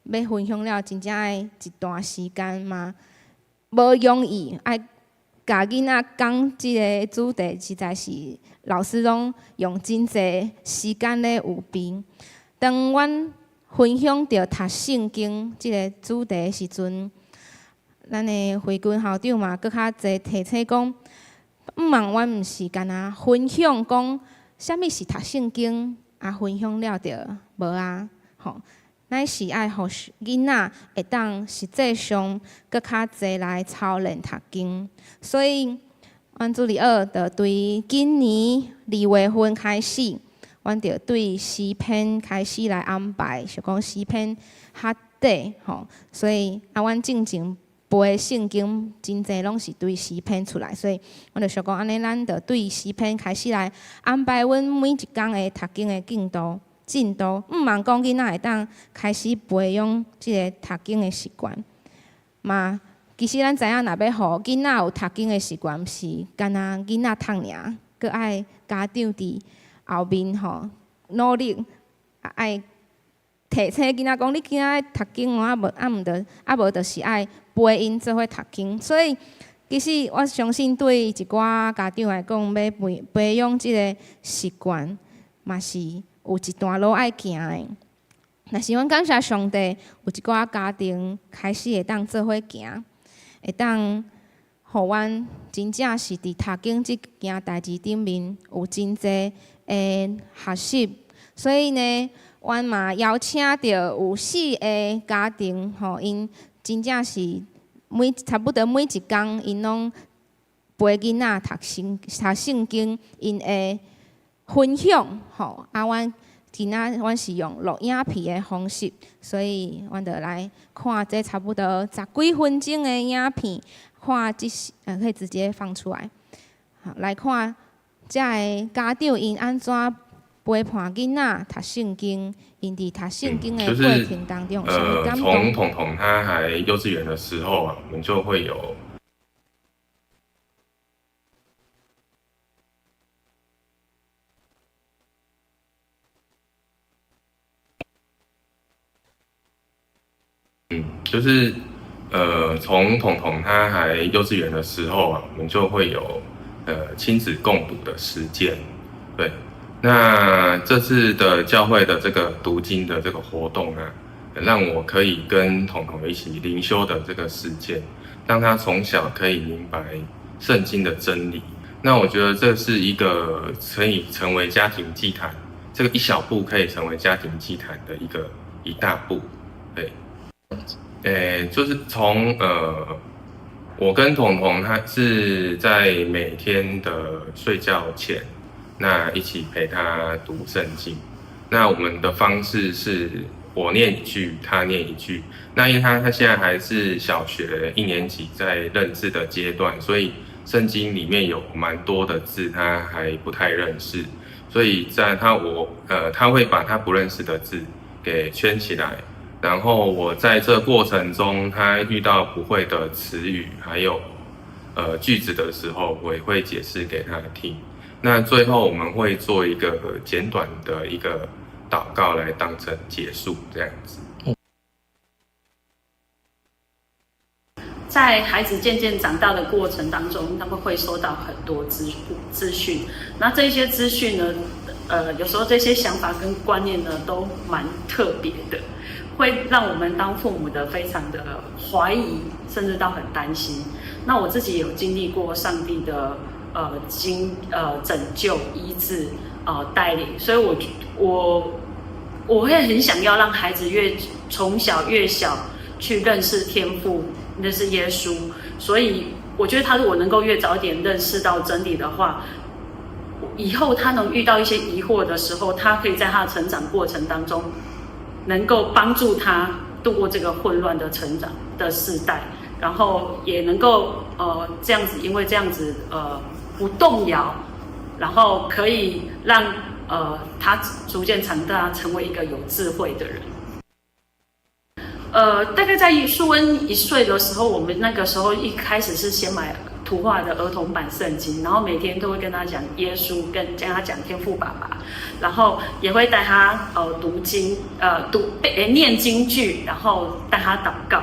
S5: 欲分享了，真正愛一段時間嘛，無容易。愛共囡仔講這个主題，實在是老師攏用真濟時間咧預備。當阮分享著讀聖經這个主題的時陣，咱的慧君校長嘛，閣較濟提醒講，毋茫阮毋是干焦分享講啥物是讀聖經，啊分享了就無啊，吼，乃是愛予囡仔會當實際上閣較濟來操練讀經。所以，阮主日學就對今年二月份開始，阮就對詩篇開始來安排，想講詩篇較短吼，所以啊，阮進前背聖經真濟攏是對詩篇出來，所以阮就想講按呢，咱就對詩篇開始來安排阮每一工的讀經的進度。進度，毋茫講囡仔會當開始培養這个讀經的習慣。嘛，其實咱知影，若欲予囡仔有讀經的習慣，毋是干焦囡仔讀爾，閣愛家長佇後面吼努力，愛提醒囡仔講，你今仔愛讀經哦，啊無啊毋著，啊無就是愛陪𪜶做伙讀經。所以，其實我相信對一寡家長來講，欲培養這个習慣，嘛是有一段路愛行的。若是阮感謝上帝，有一寡家庭開始會當做伙行，會當予阮真正是佇讀經這件代誌頂面有真濟的學習。所以呢，阮嘛邀請著有四个家庭，吼，𪜶真正是每差不多每一工，𪜶攏陪囡仔讀聖經，𪜶會分享，吼，啊，阮今仔阮是用錄影片的方式，所以阮就來看這差不多十幾分鐘的影片，看這是可以直接放出來，好，來看這个家長𪜶按怎陪伴囡仔讀聖經，𪜶佇讀聖經的過程當中有啥物感動？
S6: 從彤彤他還幼稚園的時候啊，我們就會有。就是從彤彤他還幼稚園的時候啊，我們就會有親子共讀的時間，對。那這次的教會的這個讀經的這個活動啊，讓我可以跟彤彤一起靈修的這個時間，讓他從小可以明白聖經的真理。那我覺得這是一個可以成為家庭祭壇，這個一小步可以成為家庭祭壇的一個一大步，對。就是從我跟彤彤他是在每天的睡覺前，那一起陪他讀聖經。那我們的方式是我念一句，他念一句。那因為他現在還是小學一年級，在認字的階段，所以聖經裡面有蠻多的字他還不太認識，所以在他我他會把他不認識的字給圈起來。然後我在這過程中，他遇到不會的詞語，還有句子的時候，我也會解釋給他聽。那最後我們會做一個簡短的一個禱告來當成結束，這樣子。
S7: 在孩子漸漸長大的過程當中，他們會收到很多資訊。那這些資訊呢，有時候這些想法跟觀念呢，都蠻特別的，會讓我們當父母的非常的懷疑，甚至到很擔心。那我自己有經歷過上帝的拯救、醫治、帶領，所以我會很想要讓孩子越從小越小去認識天父，認識耶穌。所以我覺得他如果能夠越早點認識到真理的話，以後他能遇到一些疑惑的時候，他可以在他的成長過程當中，能夠幫助他度过这个混乱的成长的世代，然后也能够这样子，因为这样子不动摇，然后可以让他逐渐长大，成为一个有智慧的人。大概在舒恩1岁的时候，我们那个时候一开始是先买图画的儿童版圣经，然后每天都会跟他讲耶稣，跟他讲天父爸爸，然后也会带他读经，读背念经句，然后带他祷告。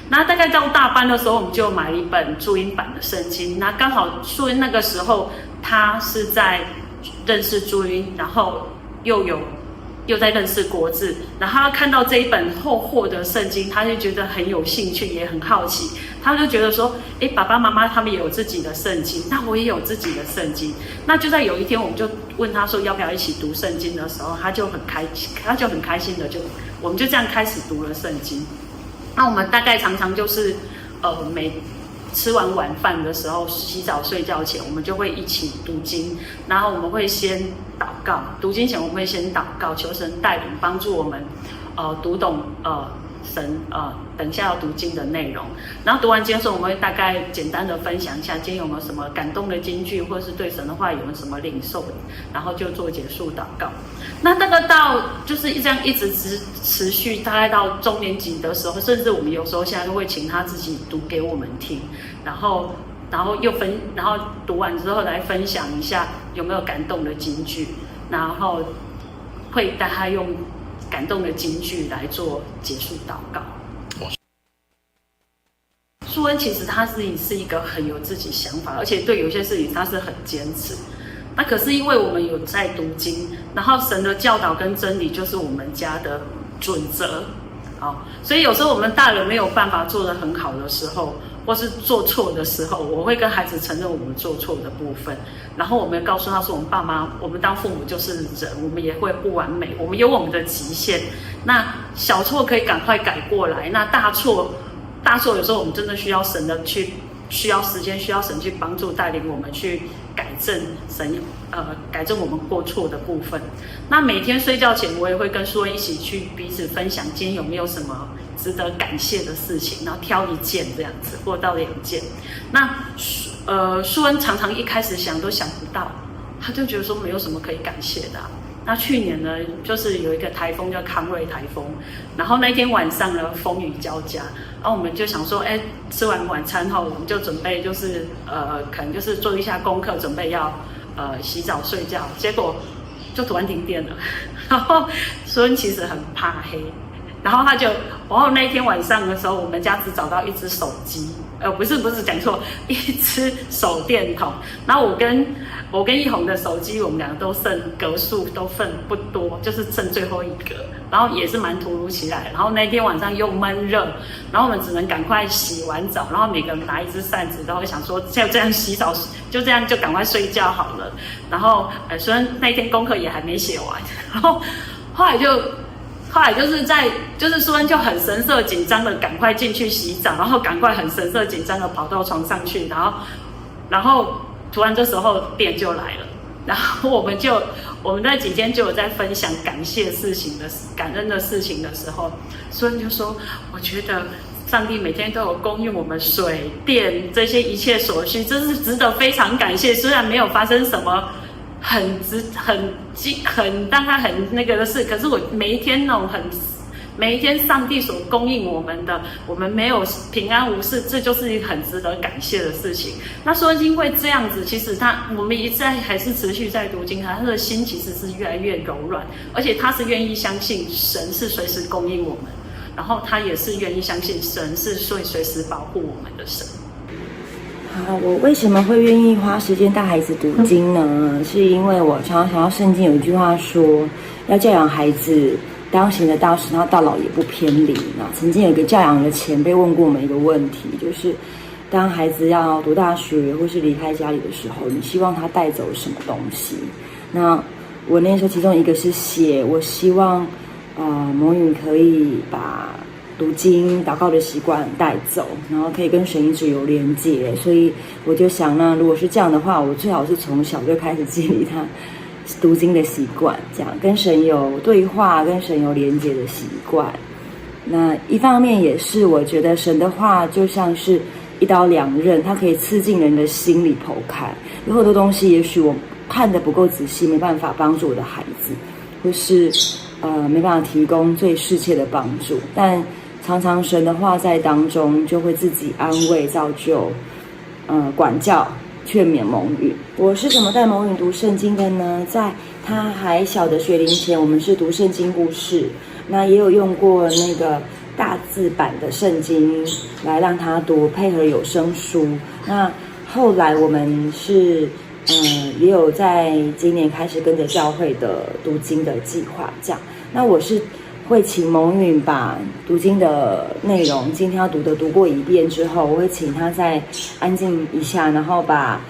S7: 那大概到大班的时候，我们就买了一本注音版的圣经。那刚好舒恩那个时候他是在认识注音，然后又在认识国字，然后他看到这一本厚厚的圣经，他就觉得很有兴趣，也很好奇。他就觉得说：“诶，爸爸妈妈他们也有自己的圣经，那我也有自己的圣经。”那就在有一天，我们就问他说要不要一起读圣经的时候，他就很开心的就，我们就这样开始读了圣经。那我们大概常常就是，每吃完晚饭的时候，洗澡睡觉前，我们就会一起读经，然后我们会先祷告，读经前我们会先祷告，求神带领帮助我们，读懂神等一下要读经的内容。然后读完经的时候，我们会大概简单的分享一下今天有没有什么感动的金句，或是对神的话有没有什么领受，然后就做结束祷告。那大概到就是这样一直持续，大概到中年级的时候，甚至我们有时候现在都会请他自己读给我们听，然后读完之后来分享一下有没有感动的金句，然后会带他用感动的金句来做结束祷告。舒恩其实他自己是一个很有自己想法，而且对有些事情他是很坚持。那可是因为我们有在读经，然后神的教导跟真理就是我们家的准则，所以有时候我们大人没有办法做得很好的时候，或是做错的时候，我会跟孩子承认我们做错的部分，然后我们告诉他说，我们爸妈，我们当父母就是人，我们也会不完美，我们有我们的极限。那小错可以赶快改过来，那大错有时候我们真的需要神的去，需要时间，需要神去帮助带领我们去改正神，改正我们过错的部分。那每天睡觉前，我也会跟舒恩一起去彼此分享今天有没有什么值得感谢的事情，然后挑一件这样子，或到两件。那舒恩常常一开始想都想不到，他就觉得说没有什么可以感谢的啊。那去年呢，就是有一个台风叫康瑞台风，然后那天晚上呢，风雨交加，然后我们就想说，哎，吃完晚餐后，我们就准备就是可能就是做一下功课，准备要洗澡睡觉，结果就突然停电了。然后舒恩其实很怕黑，然后那天晚上的时候，我们家只找到一只手机，不是不是讲错，一只手电筒。然后我跟一红的手机，我们两个都剩格数都剩不多，就是剩最后一格。然后也是蛮突如其来。然后那天晚上又闷热，然后我们只能赶快洗完澡，然后每个人拿一只扇子，然后想说就这样洗澡，就这样就赶快睡觉好了。然后虽然那天功课也还没写完，然后后来就是在，就是舒恩就很神色紧张的赶快进去洗澡，然后赶快很神色紧张的跑到床上去，然后突然这时候电就来了，然后我们那几天就有在分享感谢事情的感恩的事情的时候，舒恩就说，我觉得上帝每天都有供应我们水电这些一切所需，这是值得非常感谢。虽然没有发生什么很值很激很让他很那个的事，可是我每一天那种很每一天上帝所供应我们的，我们没有平安无事，这就是很值得感谢的事情。那说因为这样子，其实我们一再还是持续在读经，他的心其实是越来越柔软，而且他是愿意相信神是随时供应我们，然后他也是愿意相信神是会随时保护我们的神。
S8: 好，我为什么会愿意花时间带孩子读经呢？是因为我常常想到圣经有一句话说，要教养孩子当行的道，使他到老也不偏离。那曾经有一个教养的前辈问过我们一个问题，就是当孩子要读大学或是离开家里的时候，你希望他带走什么东西？那我那时候其中一个是写，我希望魔女可以把读经、祷告的习惯带走，然后可以跟神一直有连接。所以我就想，那如果是这样的话，我最好是从小就开始建立他读经的习惯，这样跟神有对话、跟神有连接的习惯。那一方面也是我覺得神的話就像是一刀兩刃，它可以刺進人的心裡剖開。有很多東西，也許我看得不夠仔細，沒辦法幫助我的孩子，或是沒辦法提供最適切的幫助。但常常神的話在當中就會自己安慰、造就、管教、勸勉蒙允。我是怎麼帶蒙允讀聖經的呢？在他還小的學齡前，我們是讀聖經故事，那也有用過那個大字版的聖經來讓他讀，配合有聲書。那後來我們是也有在今年開始跟着教會的讀經的計劃，這樣。那我是會請蒙允把讀經的內容，今天要讀的讀過一遍之後，我會請他再安靜一下，然後把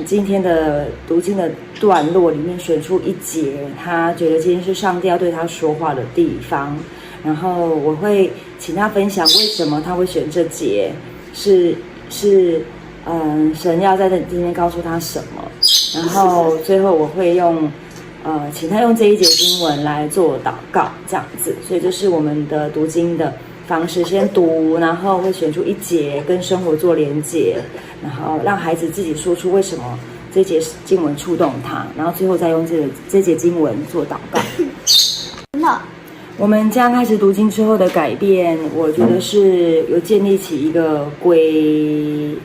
S8: 今天的讀經的段落裡面選出一節，他覺得今天是上帝要對他說話的地方，然後我會請他分享為什麼他會選這節，是神要在這今天告訴他什麼，然後最後我會用，請他用這一節經文來做禱告，這樣子，所以這是我們的讀經的方式，先讀，然後會選出一節跟生活做連結，然後讓孩子自己說出為什麼這節經文觸動他，然後最後再用這節經文做禱告。
S9: 那
S8: 我們將開始讀經之後的改變，我覺得是有建立起一個規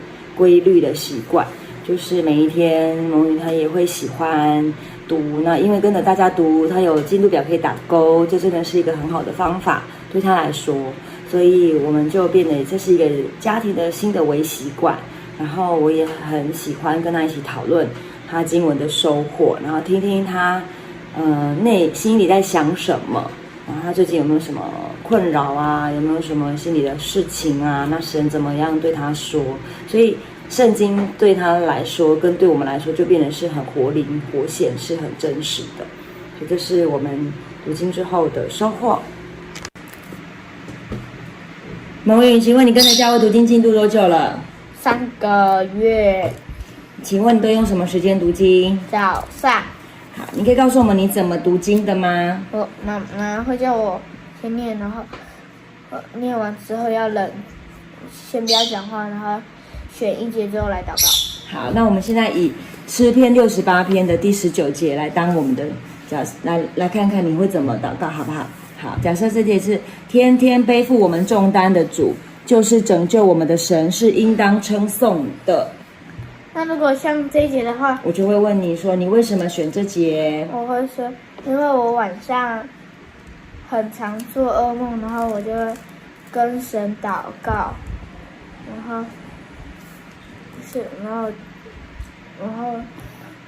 S8: 律的習慣，就是每一天蒙允他也會喜歡讀。那因為跟着大家讀，他有進度表可以打勾，這真的是一個很好的方法對他來說。所以我們就變得這是一個家庭的新的微習慣。然後我也很喜歡跟他一起討論他經文的收穫，然後聽聽他內心裡在想什麼，然後他最近有沒有什麼困擾啊？有沒有什麼心裡的事情啊？那神怎麼樣對他說？所以聖經對他來說，跟對我們來說，就變得是很活靈活現，是很真實的。所以這是我們讀經之後的收穫。蒙允，請問你跟着教會讀經進度多久了？3
S9: 個月。
S8: 請問你都用什麼時間讀經？
S9: 早上。
S8: 好，你可以告訴我們你怎麼讀經的嗎？
S9: 我媽媽會叫我先念，然後念完之後要冷，先不要講話，然後選一節之後來禱告。
S8: 好，那我們現在以詩篇68篇的第19節來當我們的假，來看看你會怎麼禱告，好不好？好，假設這節是天天背負我們重擔的主，就是拯救我們的神，是應當稱頌的。
S9: 那如果像這一節的話，
S8: 我就會問你說，你為什麼選這節？
S9: 我會說，因為我晚上很常做噩夢，然後我就會跟神禱告，然後是，然後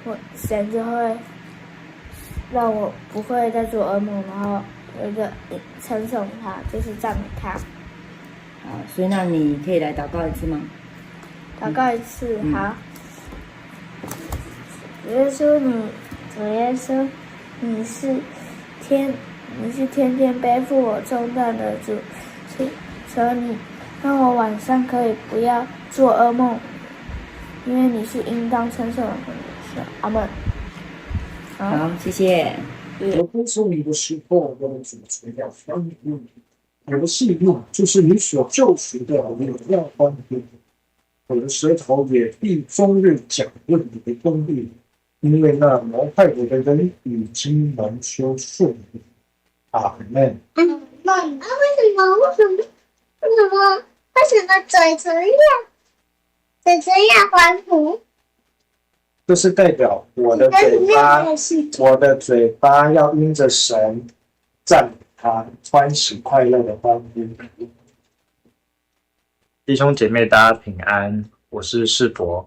S9: 我神就會讓我不會再做噩夢，然後我就稱頌他，就是讚美他。
S8: 好，所以那你可以來禱告一次嗎？
S9: 禱告一次，好。主耶穌，你是天天背負我重擔的主，求你讓我晚上可以不要做噩夢，因為你是應當稱頌的。阿門。
S8: 好，謝謝。
S10: 我歌頌你的時候，我的嘴唇要歡呼；我的性命就是你所救贖的，我要歡呼。我的舌頭也必終日講論你的公義，因為那謀害我的人已經蒙羞辱。阿門。
S11: 那為什麼嘴唇要歡呼？
S10: 這是代表我的嘴巴，我的嘴巴要因着神讚美他，歡喜快樂的歡呼。
S12: 弟兄姐妹，大家平安，我是世博。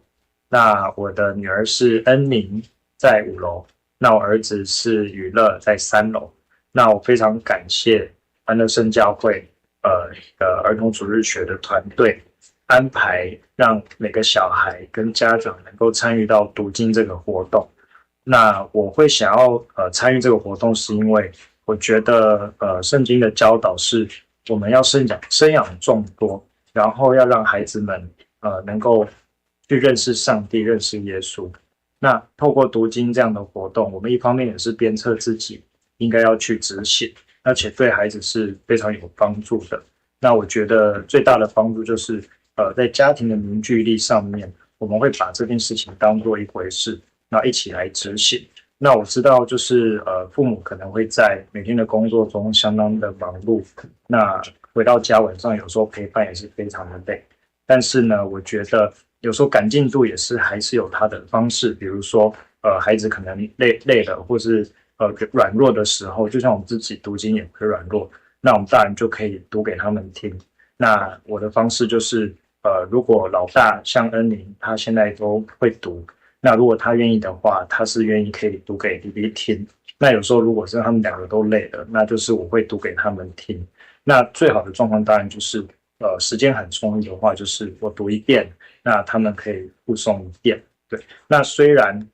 S12: 那我的女兒是恩寧，在5樓；那我兒子是雨樂，在3樓。那我非常感謝歡樂聖教會，的兒童主日學的團隊安排，讓每個小孩跟家長能夠參與到讀經這個活動。那我會想要參與這個活動，是因為我覺得聖經的教導是我們要生養眾多，然後要讓孩子們能夠去認識上帝、認識耶穌。那透過讀經這樣的活動，我們一方面也是鞭策自己應該要去執行，而且對孩子是非常有幫助的。那我覺得最大的幫助就是，在家庭的凝聚力上面，我們會把這件事情當做一回事，那一起來執行。那我知道，就是父母可能會在每天的工作中相當的忙碌，那回到家晚上有時候陪伴也是非常的累。但是呢，我覺得有時候趕進度也是還是有他的方式，比如說，孩子可能累了，或是軟弱的時候，就像我們自己讀經也會軟弱，那我們大人就可以讀給他們聽。那我的方式就是，如果老大像恩寧，他現在都會讀。那如果他願意的話，他是願意可以讀給弟弟聽。那有時候如果是他們兩個都累了，那就是我會讀給他們聽。那最好的狀況當然就是，時間很充裕的話，就是我讀一遍，那他們可以複誦一遍。對，那雖然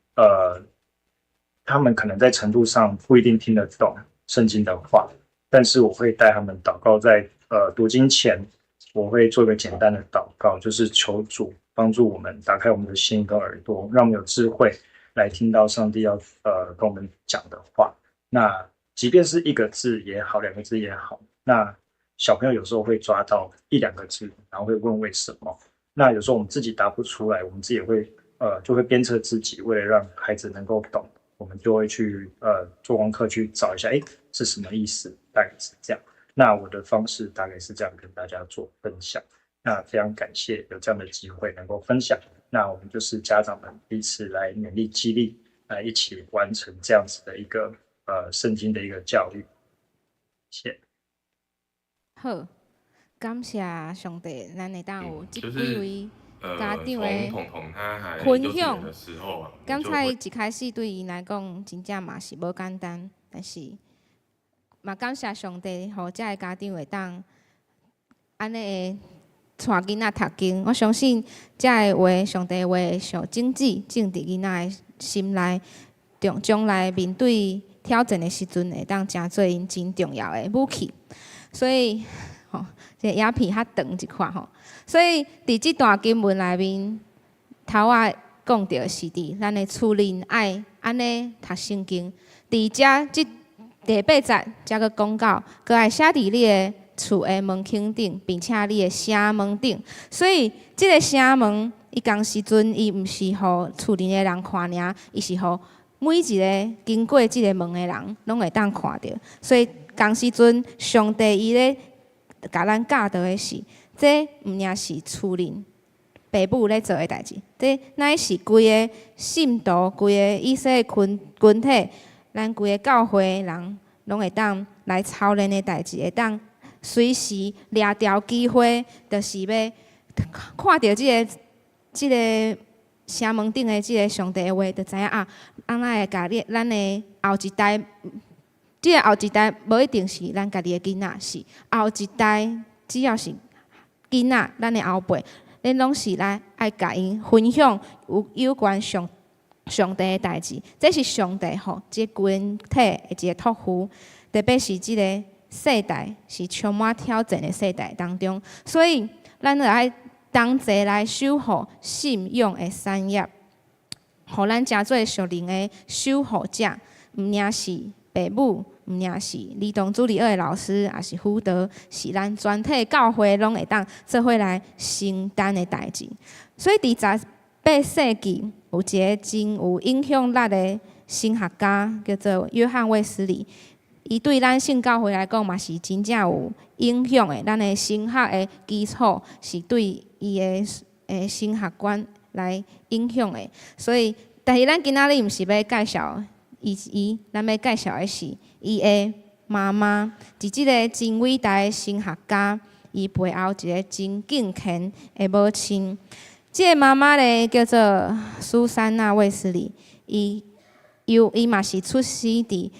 S12: 他們可能在程度上不一定聽得懂聖經的話，但是我會帶他們禱告在，在讀經前，我會做一個簡單的禱告，就是求主幫助我們打開我們的心跟耳朵，讓我們有智慧來聽到上帝要跟我們講的話。那即便是一個字也好，兩個字也好，那小朋友有時候會抓到一兩個字，然後會問為什麼。那有時候我們自己答不出來，我們自己也會就會鞭策自己，為了讓孩子能夠懂，我們就會去做功課去找一下，誒，是什麼意思？大概是這樣。那我的方式大概是這樣跟大家做分享。那非常感謝有這樣的機會能夠分享。那我們就是家長們彼此來勉勵激勵，來一起完成這樣子的一個聖經的一個教育。謝謝。
S5: 好，感謝上帝，咱會當有這幾位家長的分享。剛才一開始對𪜶來講，真正嘛是無簡單，但是嘛感謝上帝，予遮个家長會當按呢會帶囡仔讀經。我相信遮个話，上帝話像種子種佇囡仔的心內，將將來面對挑戰的時陣，會當成做𪜶真重要的武器。所以，吼，這個影片較長一寡吼。所以，佇這段經文內面，頭仔講著是佇咱的厝內愛按呢讀聖經。佇遮這第八節才閣講到，閣愛寫佇你的厝的門框頂，並且你的城門頂。所以，這个城門，伊仝時陣伊毋是予厝內的人看爾，伊是予每一个經過這个門的人，攏會當看著。所以，仝時陣上帝伊咧共咱教導的是，這毋爾是厝內爸母咧做的代誌，這乃是規个信徒、規个以色列群體，咱規個教會人攏會當來操練的代誌，會當隨時掠著機會，就是欲看著這个城門頂的這个上帝的話，就知影啊，按怎會共你咱的後一代，這个後一代無一定是咱家己的囡仔，是後一代，只要是囡仔，咱的後輩，咱攏是來愛共𪜶分享有關上帝的代誌，這是上帝予這群體的一個託付，特別是這个世代是充滿挑戰的世代當中，所以咱著愛同齊來守護信仰的產業，予咱成做屬靈的守護者，毋爾是爸母，毋爾是兒童主日學的老師，抑是輔導，是咱全體教會攏會當做伙來承擔的代誌。所以佇18世紀有一个真有影響力的神學家，叫做約翰衛斯理。伊對咱聖教會來講嘛是真正有影響的。咱的神學的基礎是對伊的神學觀來影響的。所以，但是咱今仔日毋是欲介紹伊，咱欲介紹的是伊的媽媽，佇這个真偉大的神學家，伊背後一个真敬虔的母親。這个媽媽咧叫做蘇珊娜·衛斯理，伊嘛是出世佇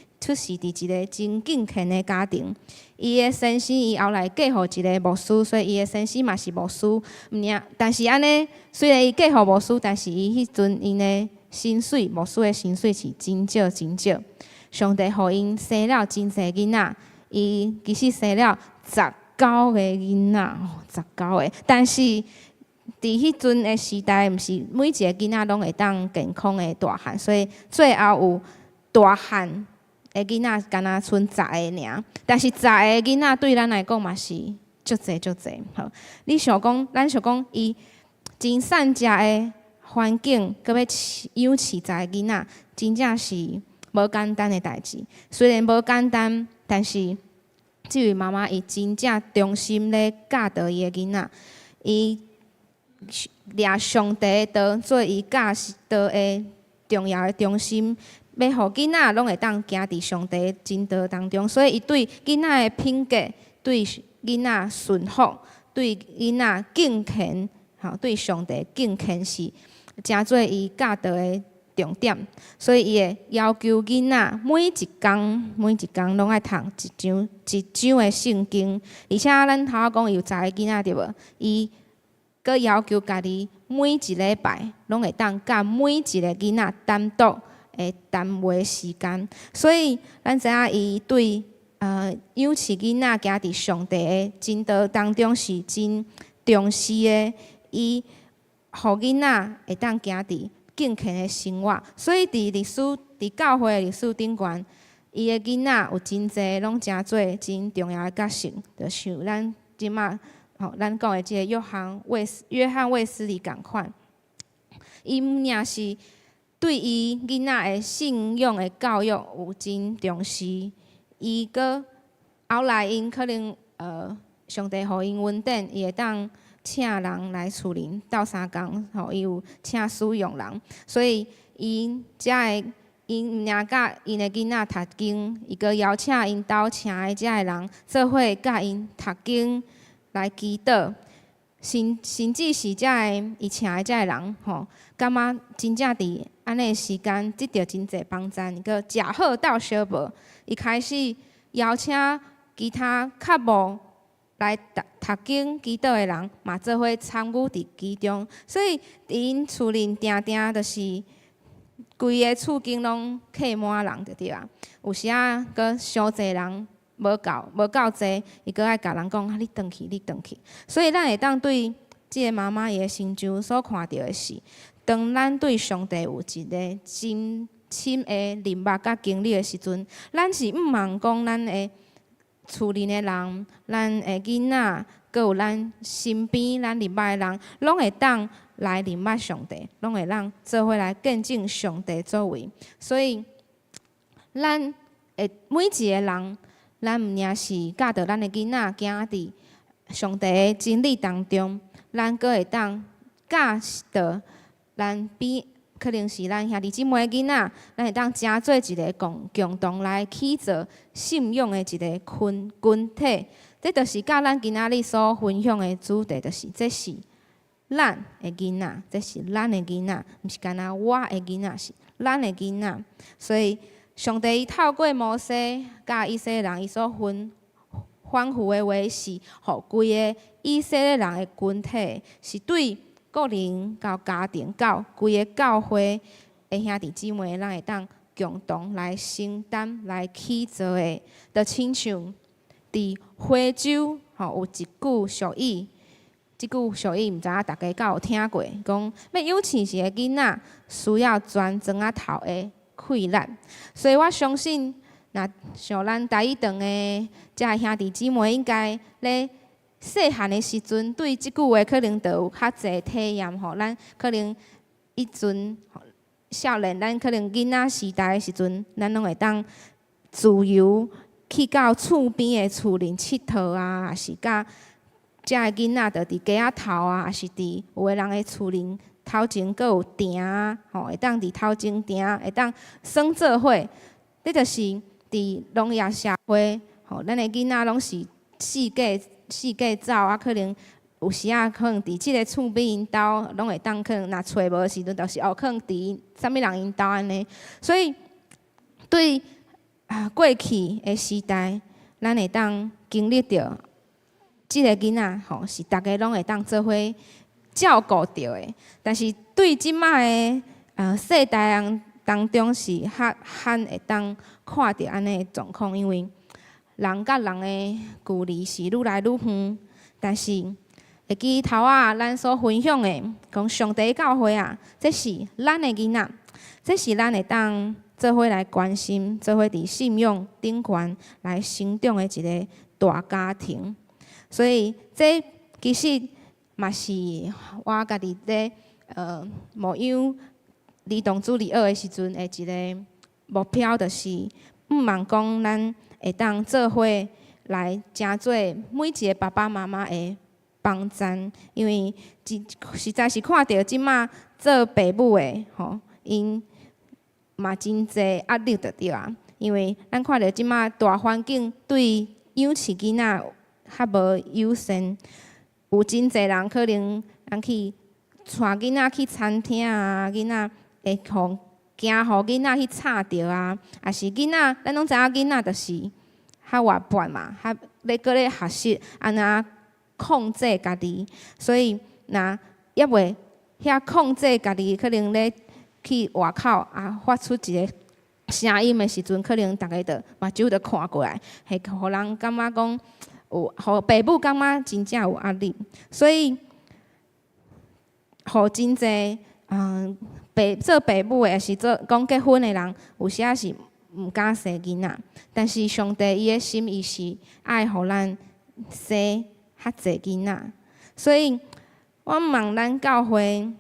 S5: 一个真敬虔的家庭。伊的先生伊後來嫁予一个牧師，所以伊的先生嘛是牧師。毋爾，但是按呢，雖然伊嫁予牧師，但是伊彼陣𪜶的薪水，牧師的薪水是真少真少。上帝予𪜶生了真濟囡仔，伊其實生了19個囡仔，哦，十九個。但是佇彼陣的時代，毋是每一个囡仔攏會當健康的大漢，所以最後有大漢。的囡仔敢若賰十个爾，但是十個囡仔對咱來講嘛是足濟足濟。好，你想講，咱想講，伊真散食的環境，閣欲養飼十個囡仔，真正是無簡單的代誌。雖然無簡單，但是這位媽媽伊真正忠心咧教導伊的囡仔，伊掠上帝的道做伊教導的重要的中心，欲予囡仔攏會當行佇上帝真道當中，所以伊對囡仔的品格、對囡仔順服、對囡仔敬虔，吼，對上帝敬虔是誠做伊教導的重點。所以伊會要求囡仔每一工每一工攏愛讀一章一章的聖經，而且咱頭仔講伊有十個囡仔對無？伊閣要求家己每一禮拜攏會當佮每一個囡仔單獨的談話時間。所以咱知影伊對養飼囡仔行佇上帝的真道當中是真重視的。伊予囡仔會當行佇敬虔的生活，所以佇歷史佇教會的歷史頂懸，伊的囡仔有真濟攏誠做真重要的角色，就像咱這馬吼咱講的這个約翰衛斯理仝款，伊毋爾是對伊囡仔的信仰的教育有真重視，伊閣後來𪜶可能上帝予𪜶恩典，伊會當請人來厝裡鬥相共，吼，伊有請使用人，所以伊才會𪜶毋爾佮𪜶的囡仔讀經，伊閣邀請𪜶兜請的遮的人做伙佮𪜶讀經來祈禱，甚至是遮的伊請的遮的人，吼，感覺真正佇按呢時間得著真濟幫贊，閣食好鬥相報，伊開始邀請其他較無來讀讀經祈禱的人，嘛做伙參與佇其中，所以佇𪜶厝裡定定就是規个厝間攏客滿人就對啊。有時仔閣傷濟人無夠濟，伊閣愛共人講啊，你轉去，你轉去。所以咱會當對這个媽媽伊的成就所看著的是，當咱對上帝有一个真深的認捌佮經歷的時陣，咱是毋茫講咱的厝裡的人，咱的囡仔，閣有咱身邊咱認捌的人，攏會當來認捌上帝，攏會當做伙來見證上帝作為。所以，咱會每一个人，咱毋爾是教導咱的囡仔行佇上帝的真理當中，咱閣會當教導咱比可能是咱兄弟姊妹的囡仔，咱會當成做一个共同來起造信仰的一个群體。這就是佮咱今仔日所分享的主題，就是這是咱的囡仔，這是咱的囡仔，毋是干焦我的囡仔，是咱的囡仔。所以，上帝伊透過摩西佮以色列人，伊所吩咐的話是，予規个以色列人的群體，是對個人到家庭到規个教會的兄弟姊妹，咱會當共同來承擔、來起造的，就親像佇非洲吼有一句俗語，這句俗語毋知影大家敢有聽過？講欲養飼一個囡仔，需要全庄仔頭的氣力。所以我相信，若像咱台語堂的遮兄弟姊妹，應該咧細漢的時陣，對這句話可能就有較濟體驗吼。咱可能彼陣少年，咱可能囡仔時代的時陣，咱攏會當自由去到厝邊的厝裡𨑨迌啊，抑是佮遮的囡仔就佇街仔頭啊，抑是佇有的人的厝裡頭前閣有埕啊，吼，會當佇頭前埕，會當耍做伙。這就是佇農業社會，吼，咱的囡仔攏是四界走啊，可能有時仔可能佇這个厝邊𪜶兜，攏會當可能若揣無的時陣，就是哦，可能佇啥物人𪜶兜按呢。所以對啊過去的時代，咱會當經歷著這个囡仔吼，是逐家攏會當做伙照顧著的。但是對這馬的世代人當中是較罕會當看著按呢的狀況，因為人佮人的距離是愈來愈遠。但是會記頭仔咱所分享的，講上帝教會啊，這是咱的囡仔，這是咱會當做做伙來關心，做伙佇信仰頂懸來成長的一个大家庭。所以這其實嘛是我家己咧牧養兒童主日學的時陣的一个目標，就是向望講咱會當做伙來成做每一个爸爸媽媽的幫贊，因為實在是看著這馬做爸母的吼，𪜶嘛真濟壓力就對啊。因為咱看著這馬大環境對養飼囡仔較無友善，有真濟人可能人去帶囡仔去餐廳啊，囡仔會予驚予囡仔去吵著啊，抑是囡仔，咱攏知影囡仔就是較活潑嘛，較咧閣咧學習按怎控制家己，所以若猶未遐控制家己，可能咧去外口啊發出一个聲音的時陣，可能逐家就目睭就看過來，會予人感覺講有，予爸母感覺真正有壓力，所以予真濟做爸母的，抑是做講結婚的人，有時仔是毋敢生囡仔。但是上帝伊的心意是愛予咱生較濟囡仔，所以我望咱教會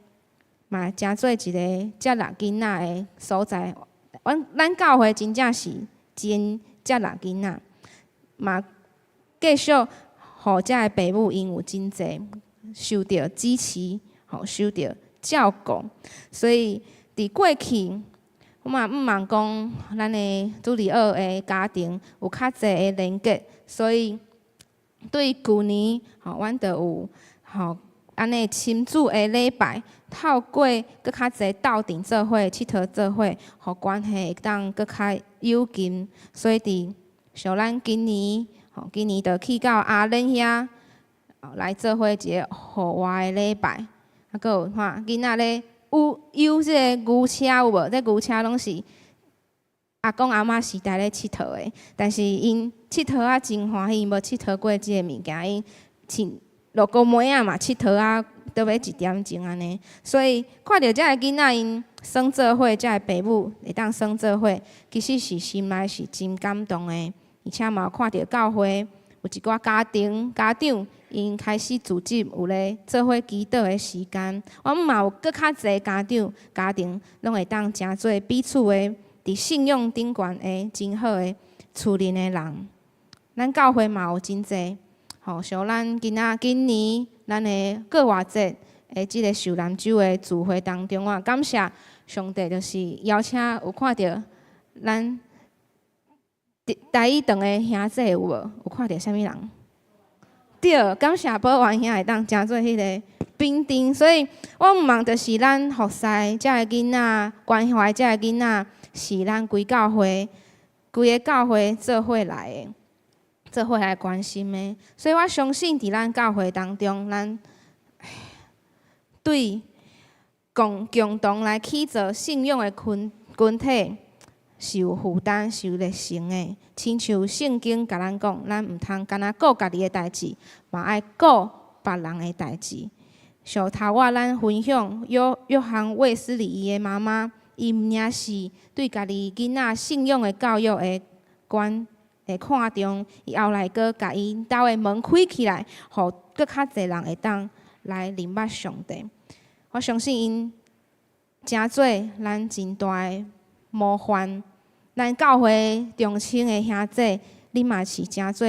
S5: 嘛，成做一个接納囡仔的所在。阮教會真正是真接納囡仔，嘛繼續予遮的爸母𪜶有真濟受著支持，吼受著照顧。所以佇過去，我嘛向望講，咱的主日學的家庭有較濟的連結，所以對舊年吼，阮就有吼按呢親子的禮拜，透過閣較濟鬥陣做伙、𨑨迌做伙，予關係會當閣較友近。所以佇像咱今年吼，今年就去到阿蓮遐來做伙一个戶外的禮拜，啊，閣有看囡仔咧有有這个牛車有無？這牛車攏是阿公阿嬤時代咧𨑨迌的，但是𪜶𨑨迌啊真歡喜，無𨑨迌過這个物件，𪜶親落高尾仔嘛𨑨迌啊，倒欲一點鐘按呢。所以看著遮个囡仔𪜶耍做伙，遮个爸母會當耍做伙，其實是心內是真感動的。而且嘛有看著教會有一寡家庭家長，𪜶開始組織有咧做伙祈禱的時間。我們嘛有閣較濟家長家庭，攏會當成做彼此的佇信仰頂懸的真好的厝內的人。咱教會嘛有真濟，吼，像咱今仔今年咱的過活節的這个受難週的聚會當中啊，感謝上帝，就是邀請有看著咱台語堂的兄弟有無？有看著啥物人？對，感謝保元兄會當成做彼个丙丁，所以我向望就是咱服侍遮个囡仔，關懷遮个囡仔，是咱規教會、規个教會做伙來的，做伙來關心的。所以我相信佇咱教會當中，咱對共共同來起造信仰的群體是有負擔、是有熱誠的。親像聖經共咱講，咱毋通干焦顧家己的代誌，嘛愛顧別人的代誌。上頭仔咱分享約翰衛斯理伊的媽媽，伊毋爾是對家己囡仔信仰的教育的觀的看重，伊後來閣共𪜶兜的門開起來，予閣較濟人會當來認捌上帝。我相信𪜶成做咱真大的模範。咱教會長青的兄弟，你嘛是成做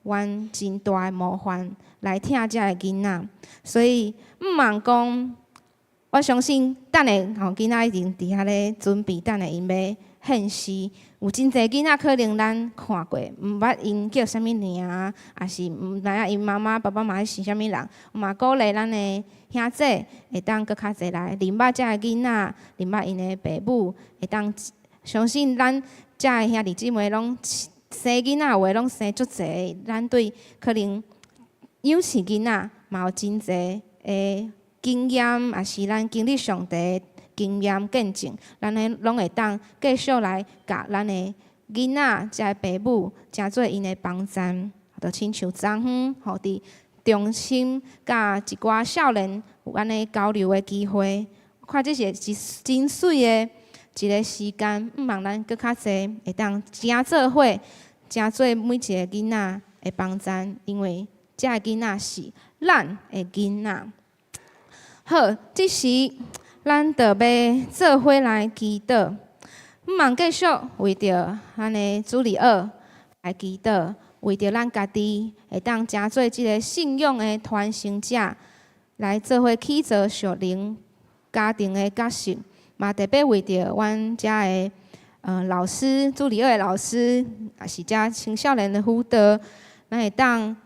S5: 阮真大的模範，來疼遮个囡仔。所以毋茫講，我相信等下吼囡仔一定佇遐咧準備，等下𪜶欲獻詩。有真濟囡仔可能咱看過，毋捌𪜶叫啥物名，抑是毋知影𪜶媽媽、爸爸媽媽是啥物人。嘛鼓勵咱的兄弟會當閣較濟來認捌遮個囡仔，認捌𪜶的爸母，會當相信咱遮个兄弟姊妹攏生囡仔，有的攏生足濟，咱對可能養飼囡仔嘛有真濟的經驗，抑是咱經歷上帝經驗見證，咱攏會當繼續來共咱的囡仔、遮个爸母，成做𪜶的幫贊，就親像昨昏吼佇中心佮一寡少年有按呢交流的機會，看這是一真媠的。一个時間，向望咱閣較濟會當誠做伙，誠做每一个囡仔的幫贊，因為這个囡仔是咱的囡仔。好，這時咱就欲做伙來祈禱，向望繼續為著咱的主日學來祈禱，為著咱家己會當成做這个信仰的傳承者，來做伙起造屬靈家庭的角色，嘛特別為著阮遮的老師，主日學的老師，也是遮青少年的輔導，咱會當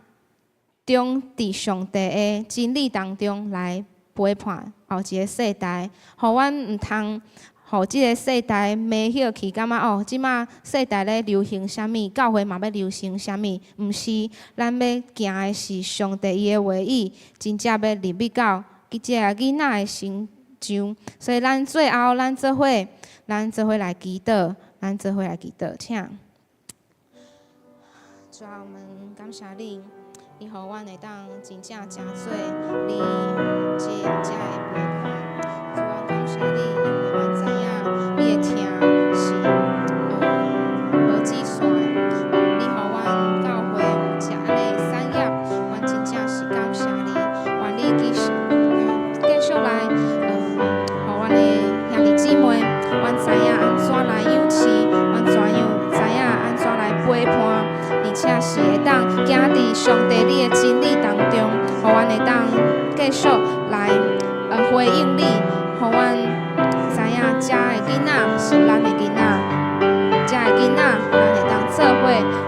S5: 中佇上帝的真理當中來陪伴後一个世代，予阮毋通予這个世代迷歇去，感覺哦，這馬世代咧流行啥物，教會嘛欲流行啥物，毋是，咱欲行的是上帝伊的話語，真正欲入去到這个囡仔的心上。所以咱最後，咱做伙來祈禱，咱做伙來祈禱，請。主啊，我們感謝你，你予阮會當真正成做你這這的陪伴。主啊，感謝你，因為阮知影你的疼是無止線的。你予阮教會有這按呢產業，阮真正是感謝你。願你繼續來，予阮的兄弟姊妹，阮知影按怎來養飼，阮怎樣知影按怎來陪伴，而且是會當行佇上帝你的真理當中，予阮會當繼續來回應你，予阮知影遮的囡仔是咱的囡仔，遮的囡仔咱會當做伙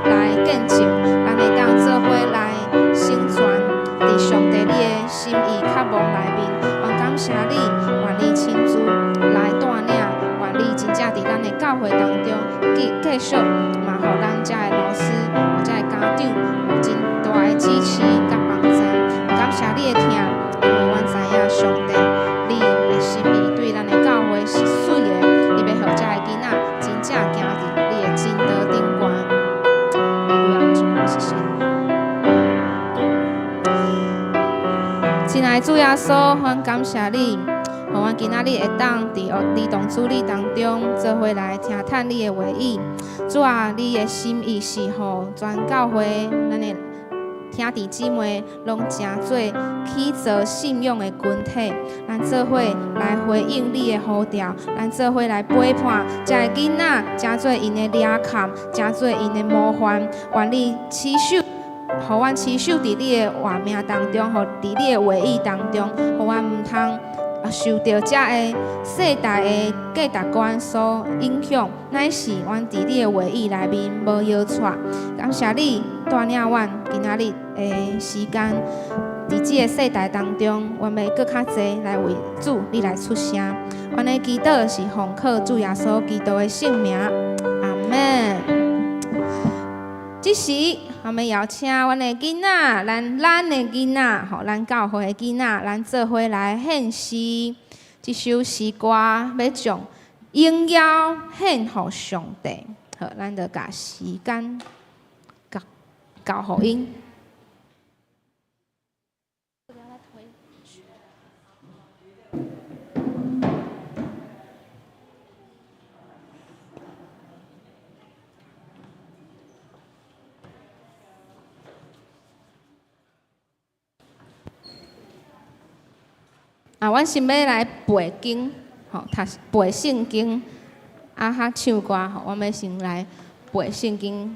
S5: 來見證，咱會當做伙來成全佇上帝你的心意渴望內面。阮感謝你，願你親自來帶領，願你真正佇咱的教會當中繼續嘛，予咱遮的老師、予遮的家長有真大的支持佮幫助。感謝你的疼，因為阮知影上帝你的心意對咱的教會是媠的，你欲予遮的囡仔真正行佇你的真道頂懸。謝謝。親愛的主耶穌，阮感謝你，予阮今仔日會當佇兒童主日當中做伙來聽探你的話語。主啊，你的心意是予全教會咱的兄弟姊妹攏成做起造信仰的群體，咱做伙來回應你的呼召，咱做伙來陪伴遮的囡仔，成做𪜶的領崁，成做𪜶的模範。願你持守，予阮持守佇你的活命當中，予佇你的話語當中，予阮毋通受著遮个世代的價值觀所影響，乃是阮佇你的話語內面無搖掣。感謝你帶領阮今仔日的時間，佇這個世代當中，阮欲閣較濟來為主你來出聲。阮的祈禱是奉靠主耶穌基督的聖名，阿門。這時，我們邀請阮的囡仔，咱的囡仔，吼，咱教會的囡仔，咱做伙來獻詩。這首詩歌欲將榮耀獻予上帝。好，咱就共時間交予𪜶。啊，阮先欲來背經，吼，讀背聖經，啊，較唱歌，吼，阮欲先來背聖經。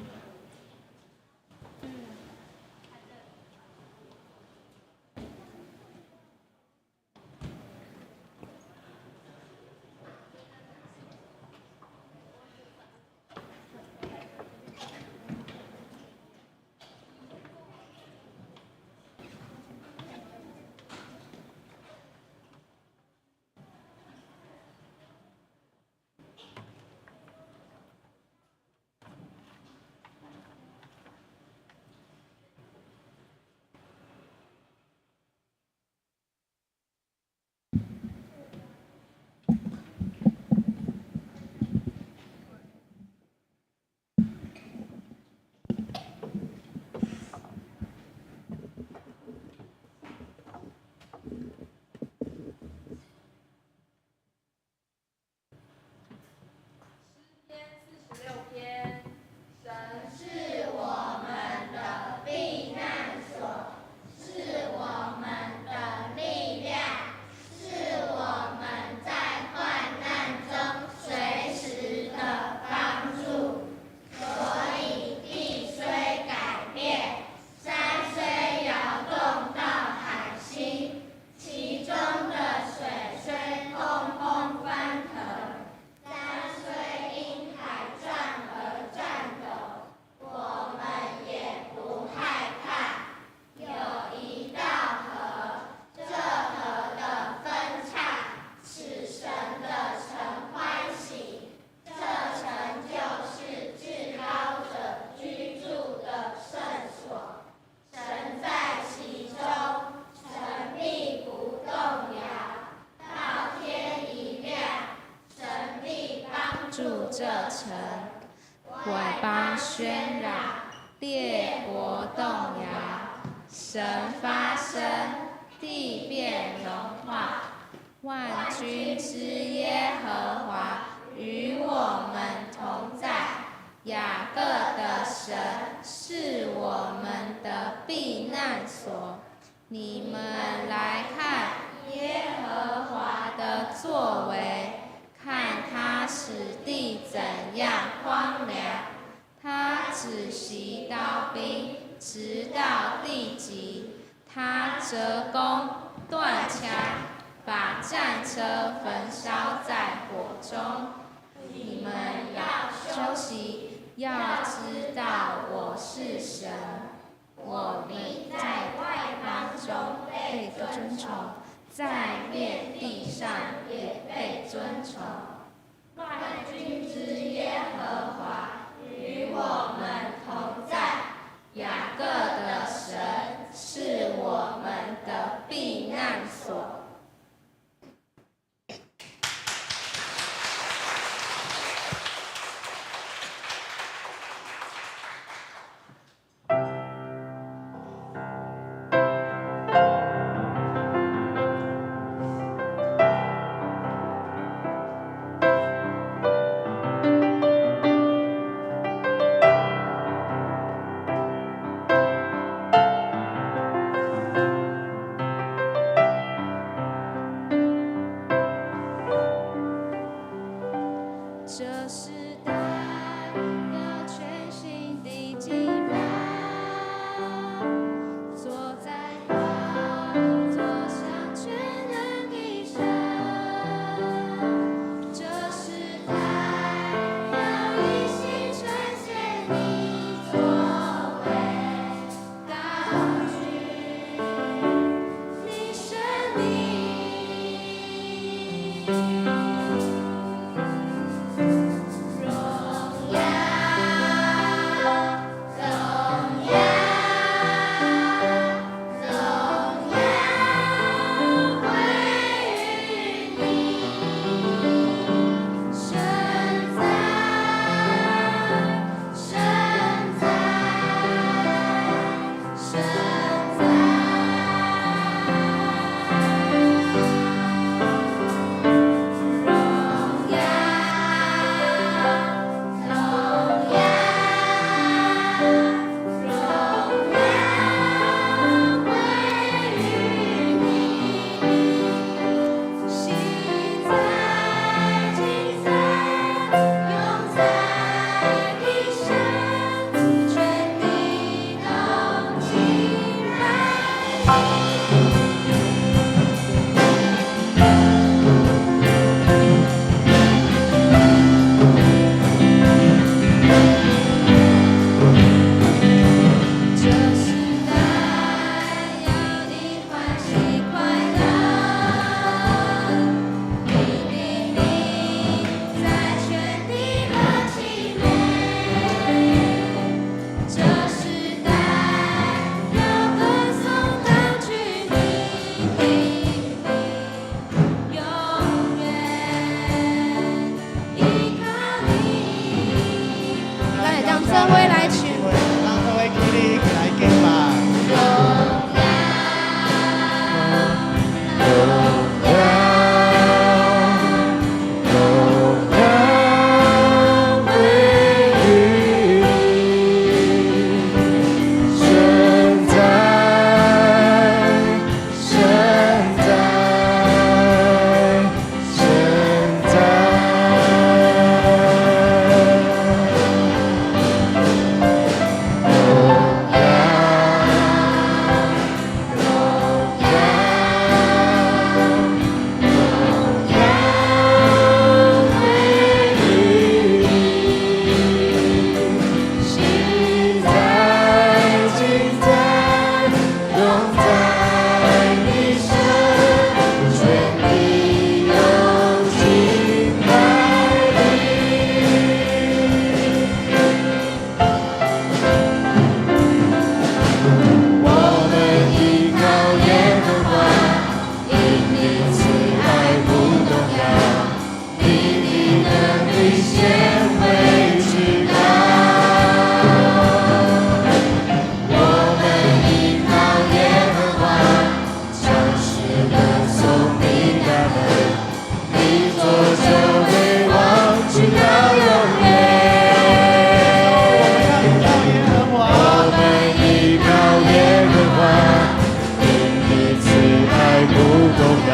S5: 這城。外邦喧嚷，列國動搖，神發聲，地便融化。萬軍之耶和華與我們同在，雅各的神是我們的避難所。你們來看耶和華的作為，看他使地怎樣荒涼。他止息刀兵，直到地極；他折弓斷槍，把戰車焚燒在火中。你們要休息，要知道我是神。我必在外邦中被尊崇，在遍地上也被尊崇。萬軍之耶和華與我們同在，雅各的神是我們的避難所。這時代有全新的敬拜，坐在寶座上全能的神。這時代要一心稱謝你作為高舉你生命。榮耀，榮耀，榮耀歸於你，神在，神在，神在。
S13: 荣耀，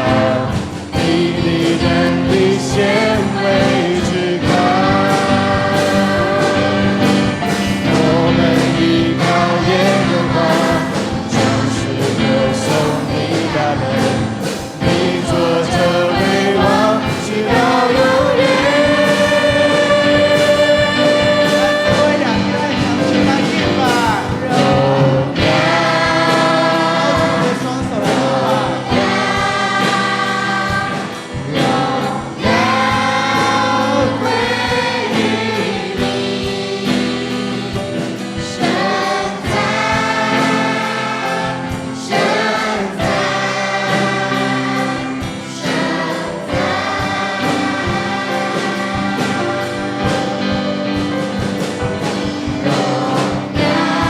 S13: 因你能力显为至高。我們依靠耶和華，將誓歌頌你大能。你坐著為王，直到永遠。榮耀，榮耀歸於你，神在，神在，神在。榮耀，榮耀，榮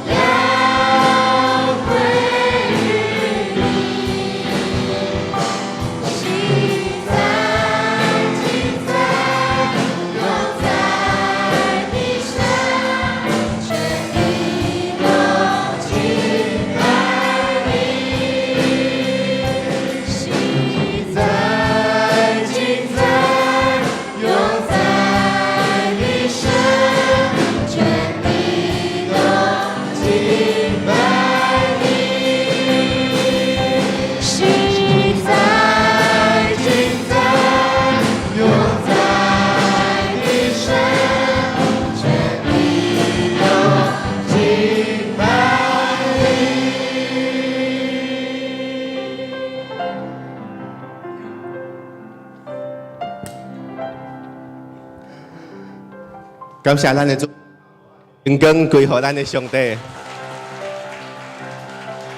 S13: 耀歸於你，昔在、今在、永在的神，全地都敬拜你。昔在、今在、永在的神，全地都敬拜你。昔在、今在、永在的神，全地都敬拜你。
S4: 感謝咱的主，榮光歸予咱的上帝。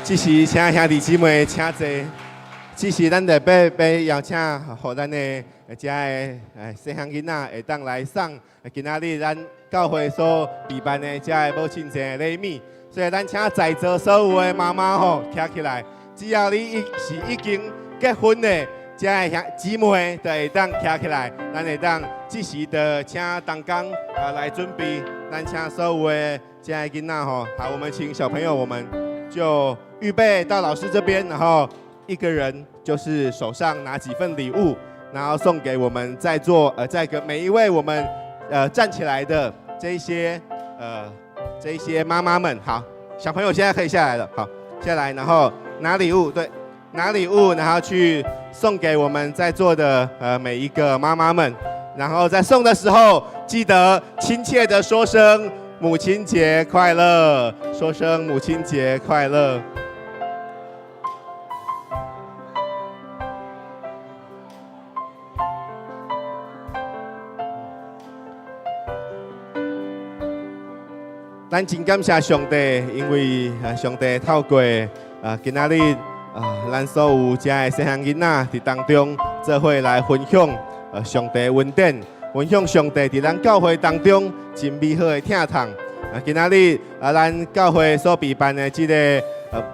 S4: 這時請兄弟姊妹請坐。這時咱特別欲邀請，予咱的遮的細漢囡仔會當來送今仔日咱教會所備辦的遮的母親節的禮物。所以咱請在座所有的媽媽吼，徛起來，只要你已是已經結婚的，遮的兄姊妹就會當徛起來，咱會當這時就請同工啊來準備，咱請所有的遮的囡仔吼，好，我們請小朋友，我們就預備到老師這邊，然後一個人就是手上拿幾份禮物，然後送給我們在座在個每一位我們站起來的這一些媽媽們。好，小朋友現在可以下來了，好，下來，然後拿禮物，對，拿禮物，然後去送給我們在座的每一個媽媽們，然後在送的時候記得親切的說聲母親節快樂，說聲母親節快樂。咱真感謝上帝，因為上帝透過今仔日啊，咱所有遮的細漢囡仔佇當中做伙來分享上帝恩典，分享上帝佇咱教會當中真美好的疼痛。啊，今仔日啊，咱教會所備辦的這個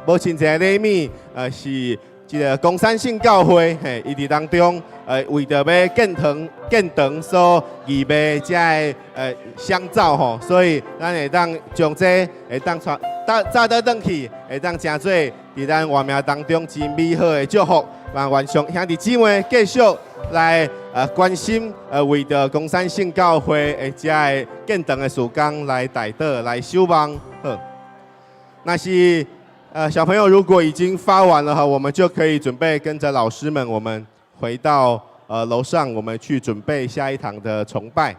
S4: 母親節禮物，是這個岡山聖教會，嘿，伊佇當中，為著欲建堂、建堂所預備遮的香皂吼，所以咱會當將這會當帶早倒轉去，會當成做佇咱活命當中真美好的祝福。嘛，願上兄弟姊妹繼續來關心，為著岡山聖教會的遮的建堂的事工來代禱、來守望。好，若是小朋友如果已經發完了哈，我們就可以準備跟着老師們，我們回到樓上，我們去準備下一堂的崇拜。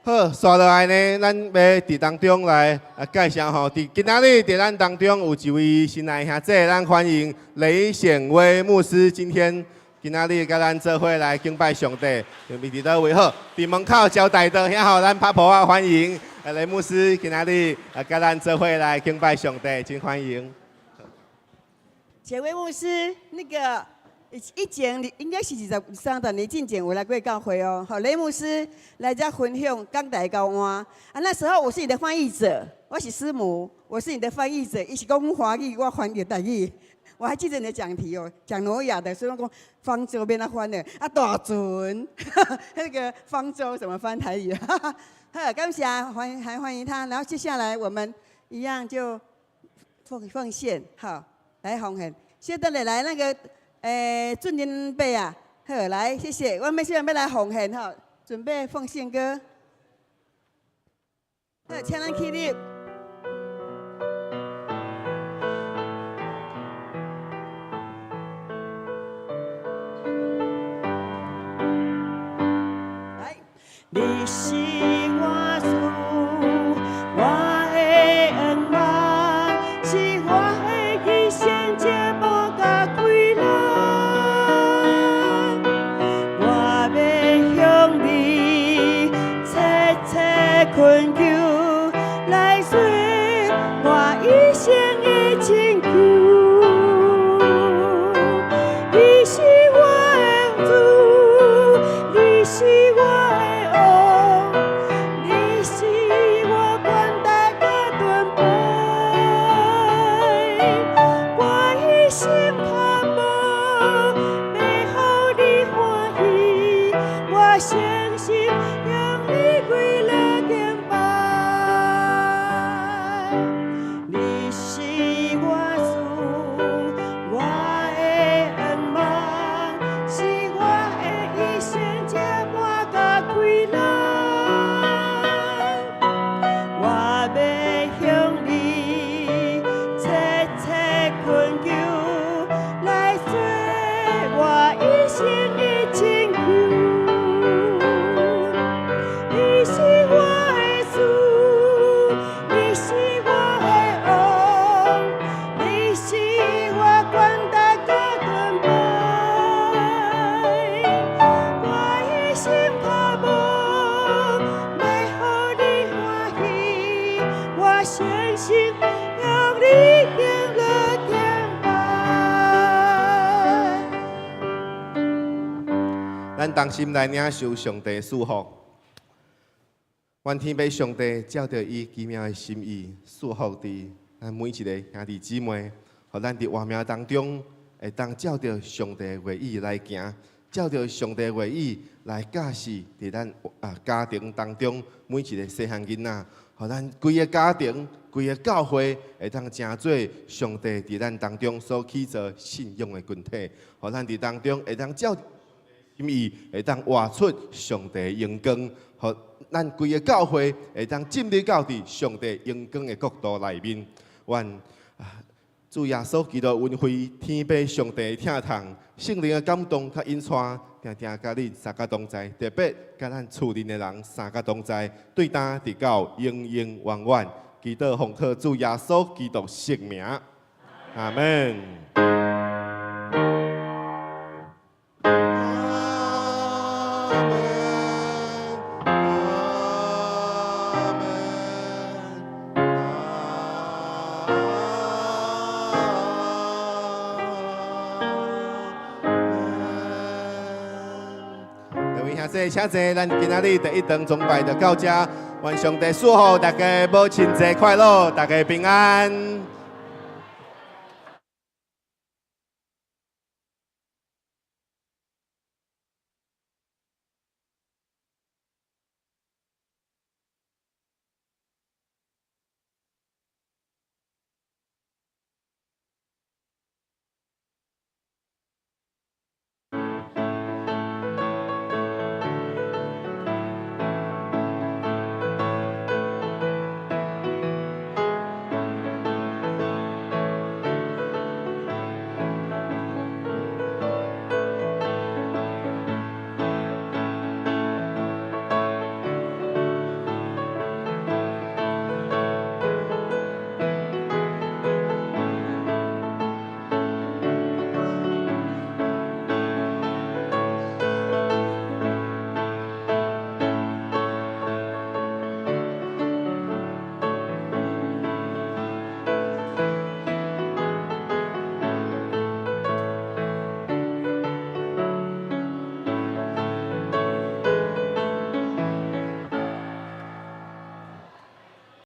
S4: 好，紲落來呢，咱欲佇當中來介紹吼，佇今仔日佇咱當中有一位新來兄弟，咱歡迎雷顯威牧師。今天今仔日佮咱做伙來敬拜上帝，佇佗位好？佇門口招待的遐吼，咱拍噗仔歡迎雷牧師。今仔日佮咱做伙來敬拜上帝，真歡迎。
S14: 顯威牧師，那個以前應該是23年進前有來過教會哦。好，雷牧師來遮分享講台交換。啊，那時候我是你的翻譯者，我是師母，我是你的翻譯者。伊是講華語，我翻譯台語。我還記得你的講題哦，講挪亞的，所以講方舟欲按怎翻的啊，大船，那個方舟怎麼翻台語？好，感謝，歡還歡迎他。然後接下來我們一樣就奉獻，好，來奉獻。現在來那個，俊仁伯啊，好，來，謝謝。我們現在欲來奉獻哈，準備奉獻歌。好，請咱起立。來，你是我主，我的願望，是我的一生這無甲快樂。我欲向你切切懇求，來做我一生的拯救。你是我的主，你是我的王，你是我權力佮盾牌。我一生渴慕，欲予你歡喜，我誠心向你跪落敬拜。你是我主，我的願望，是我的一生這滿佮快樂。我欲向你切切懇求，來做我一生的拯救。你是我的主，你是我的王，你是我權力佮盾牌。我一生渴慕，欲予你歡喜，我誠心向你敬禮敬拜。
S4: 咱同心來領受上帝賜福。願天父上帝照著伊奇妙的心意，賜福佇咱每一个兄弟姊妹，予咱佇活命當中，會當照著上帝話語來行，照著上帝話語來教示佇咱家庭當中每一个細漢囡仔，予咱規个家庭、規个教會會當成做上帝佇咱當中所起造信仰的群體，予咱佇當中會當照心意，會當活出上帝榮光，予咱規个教會會當進入到佇上帝榮光的國度內面。願主耶穌基督恩惠、天父上帝的疼痛、聖靈的感動，佮引帶，定定佮恁三個同在，特別佮咱厝內的人三個同在，對今直到永永遠遠。祈禱奉靠主耶穌基督聖名，阿門。各位兄弟，請坐。咱今仔日第一堂崇拜就到這，願上帝賜福大家母親節快樂，大家平安。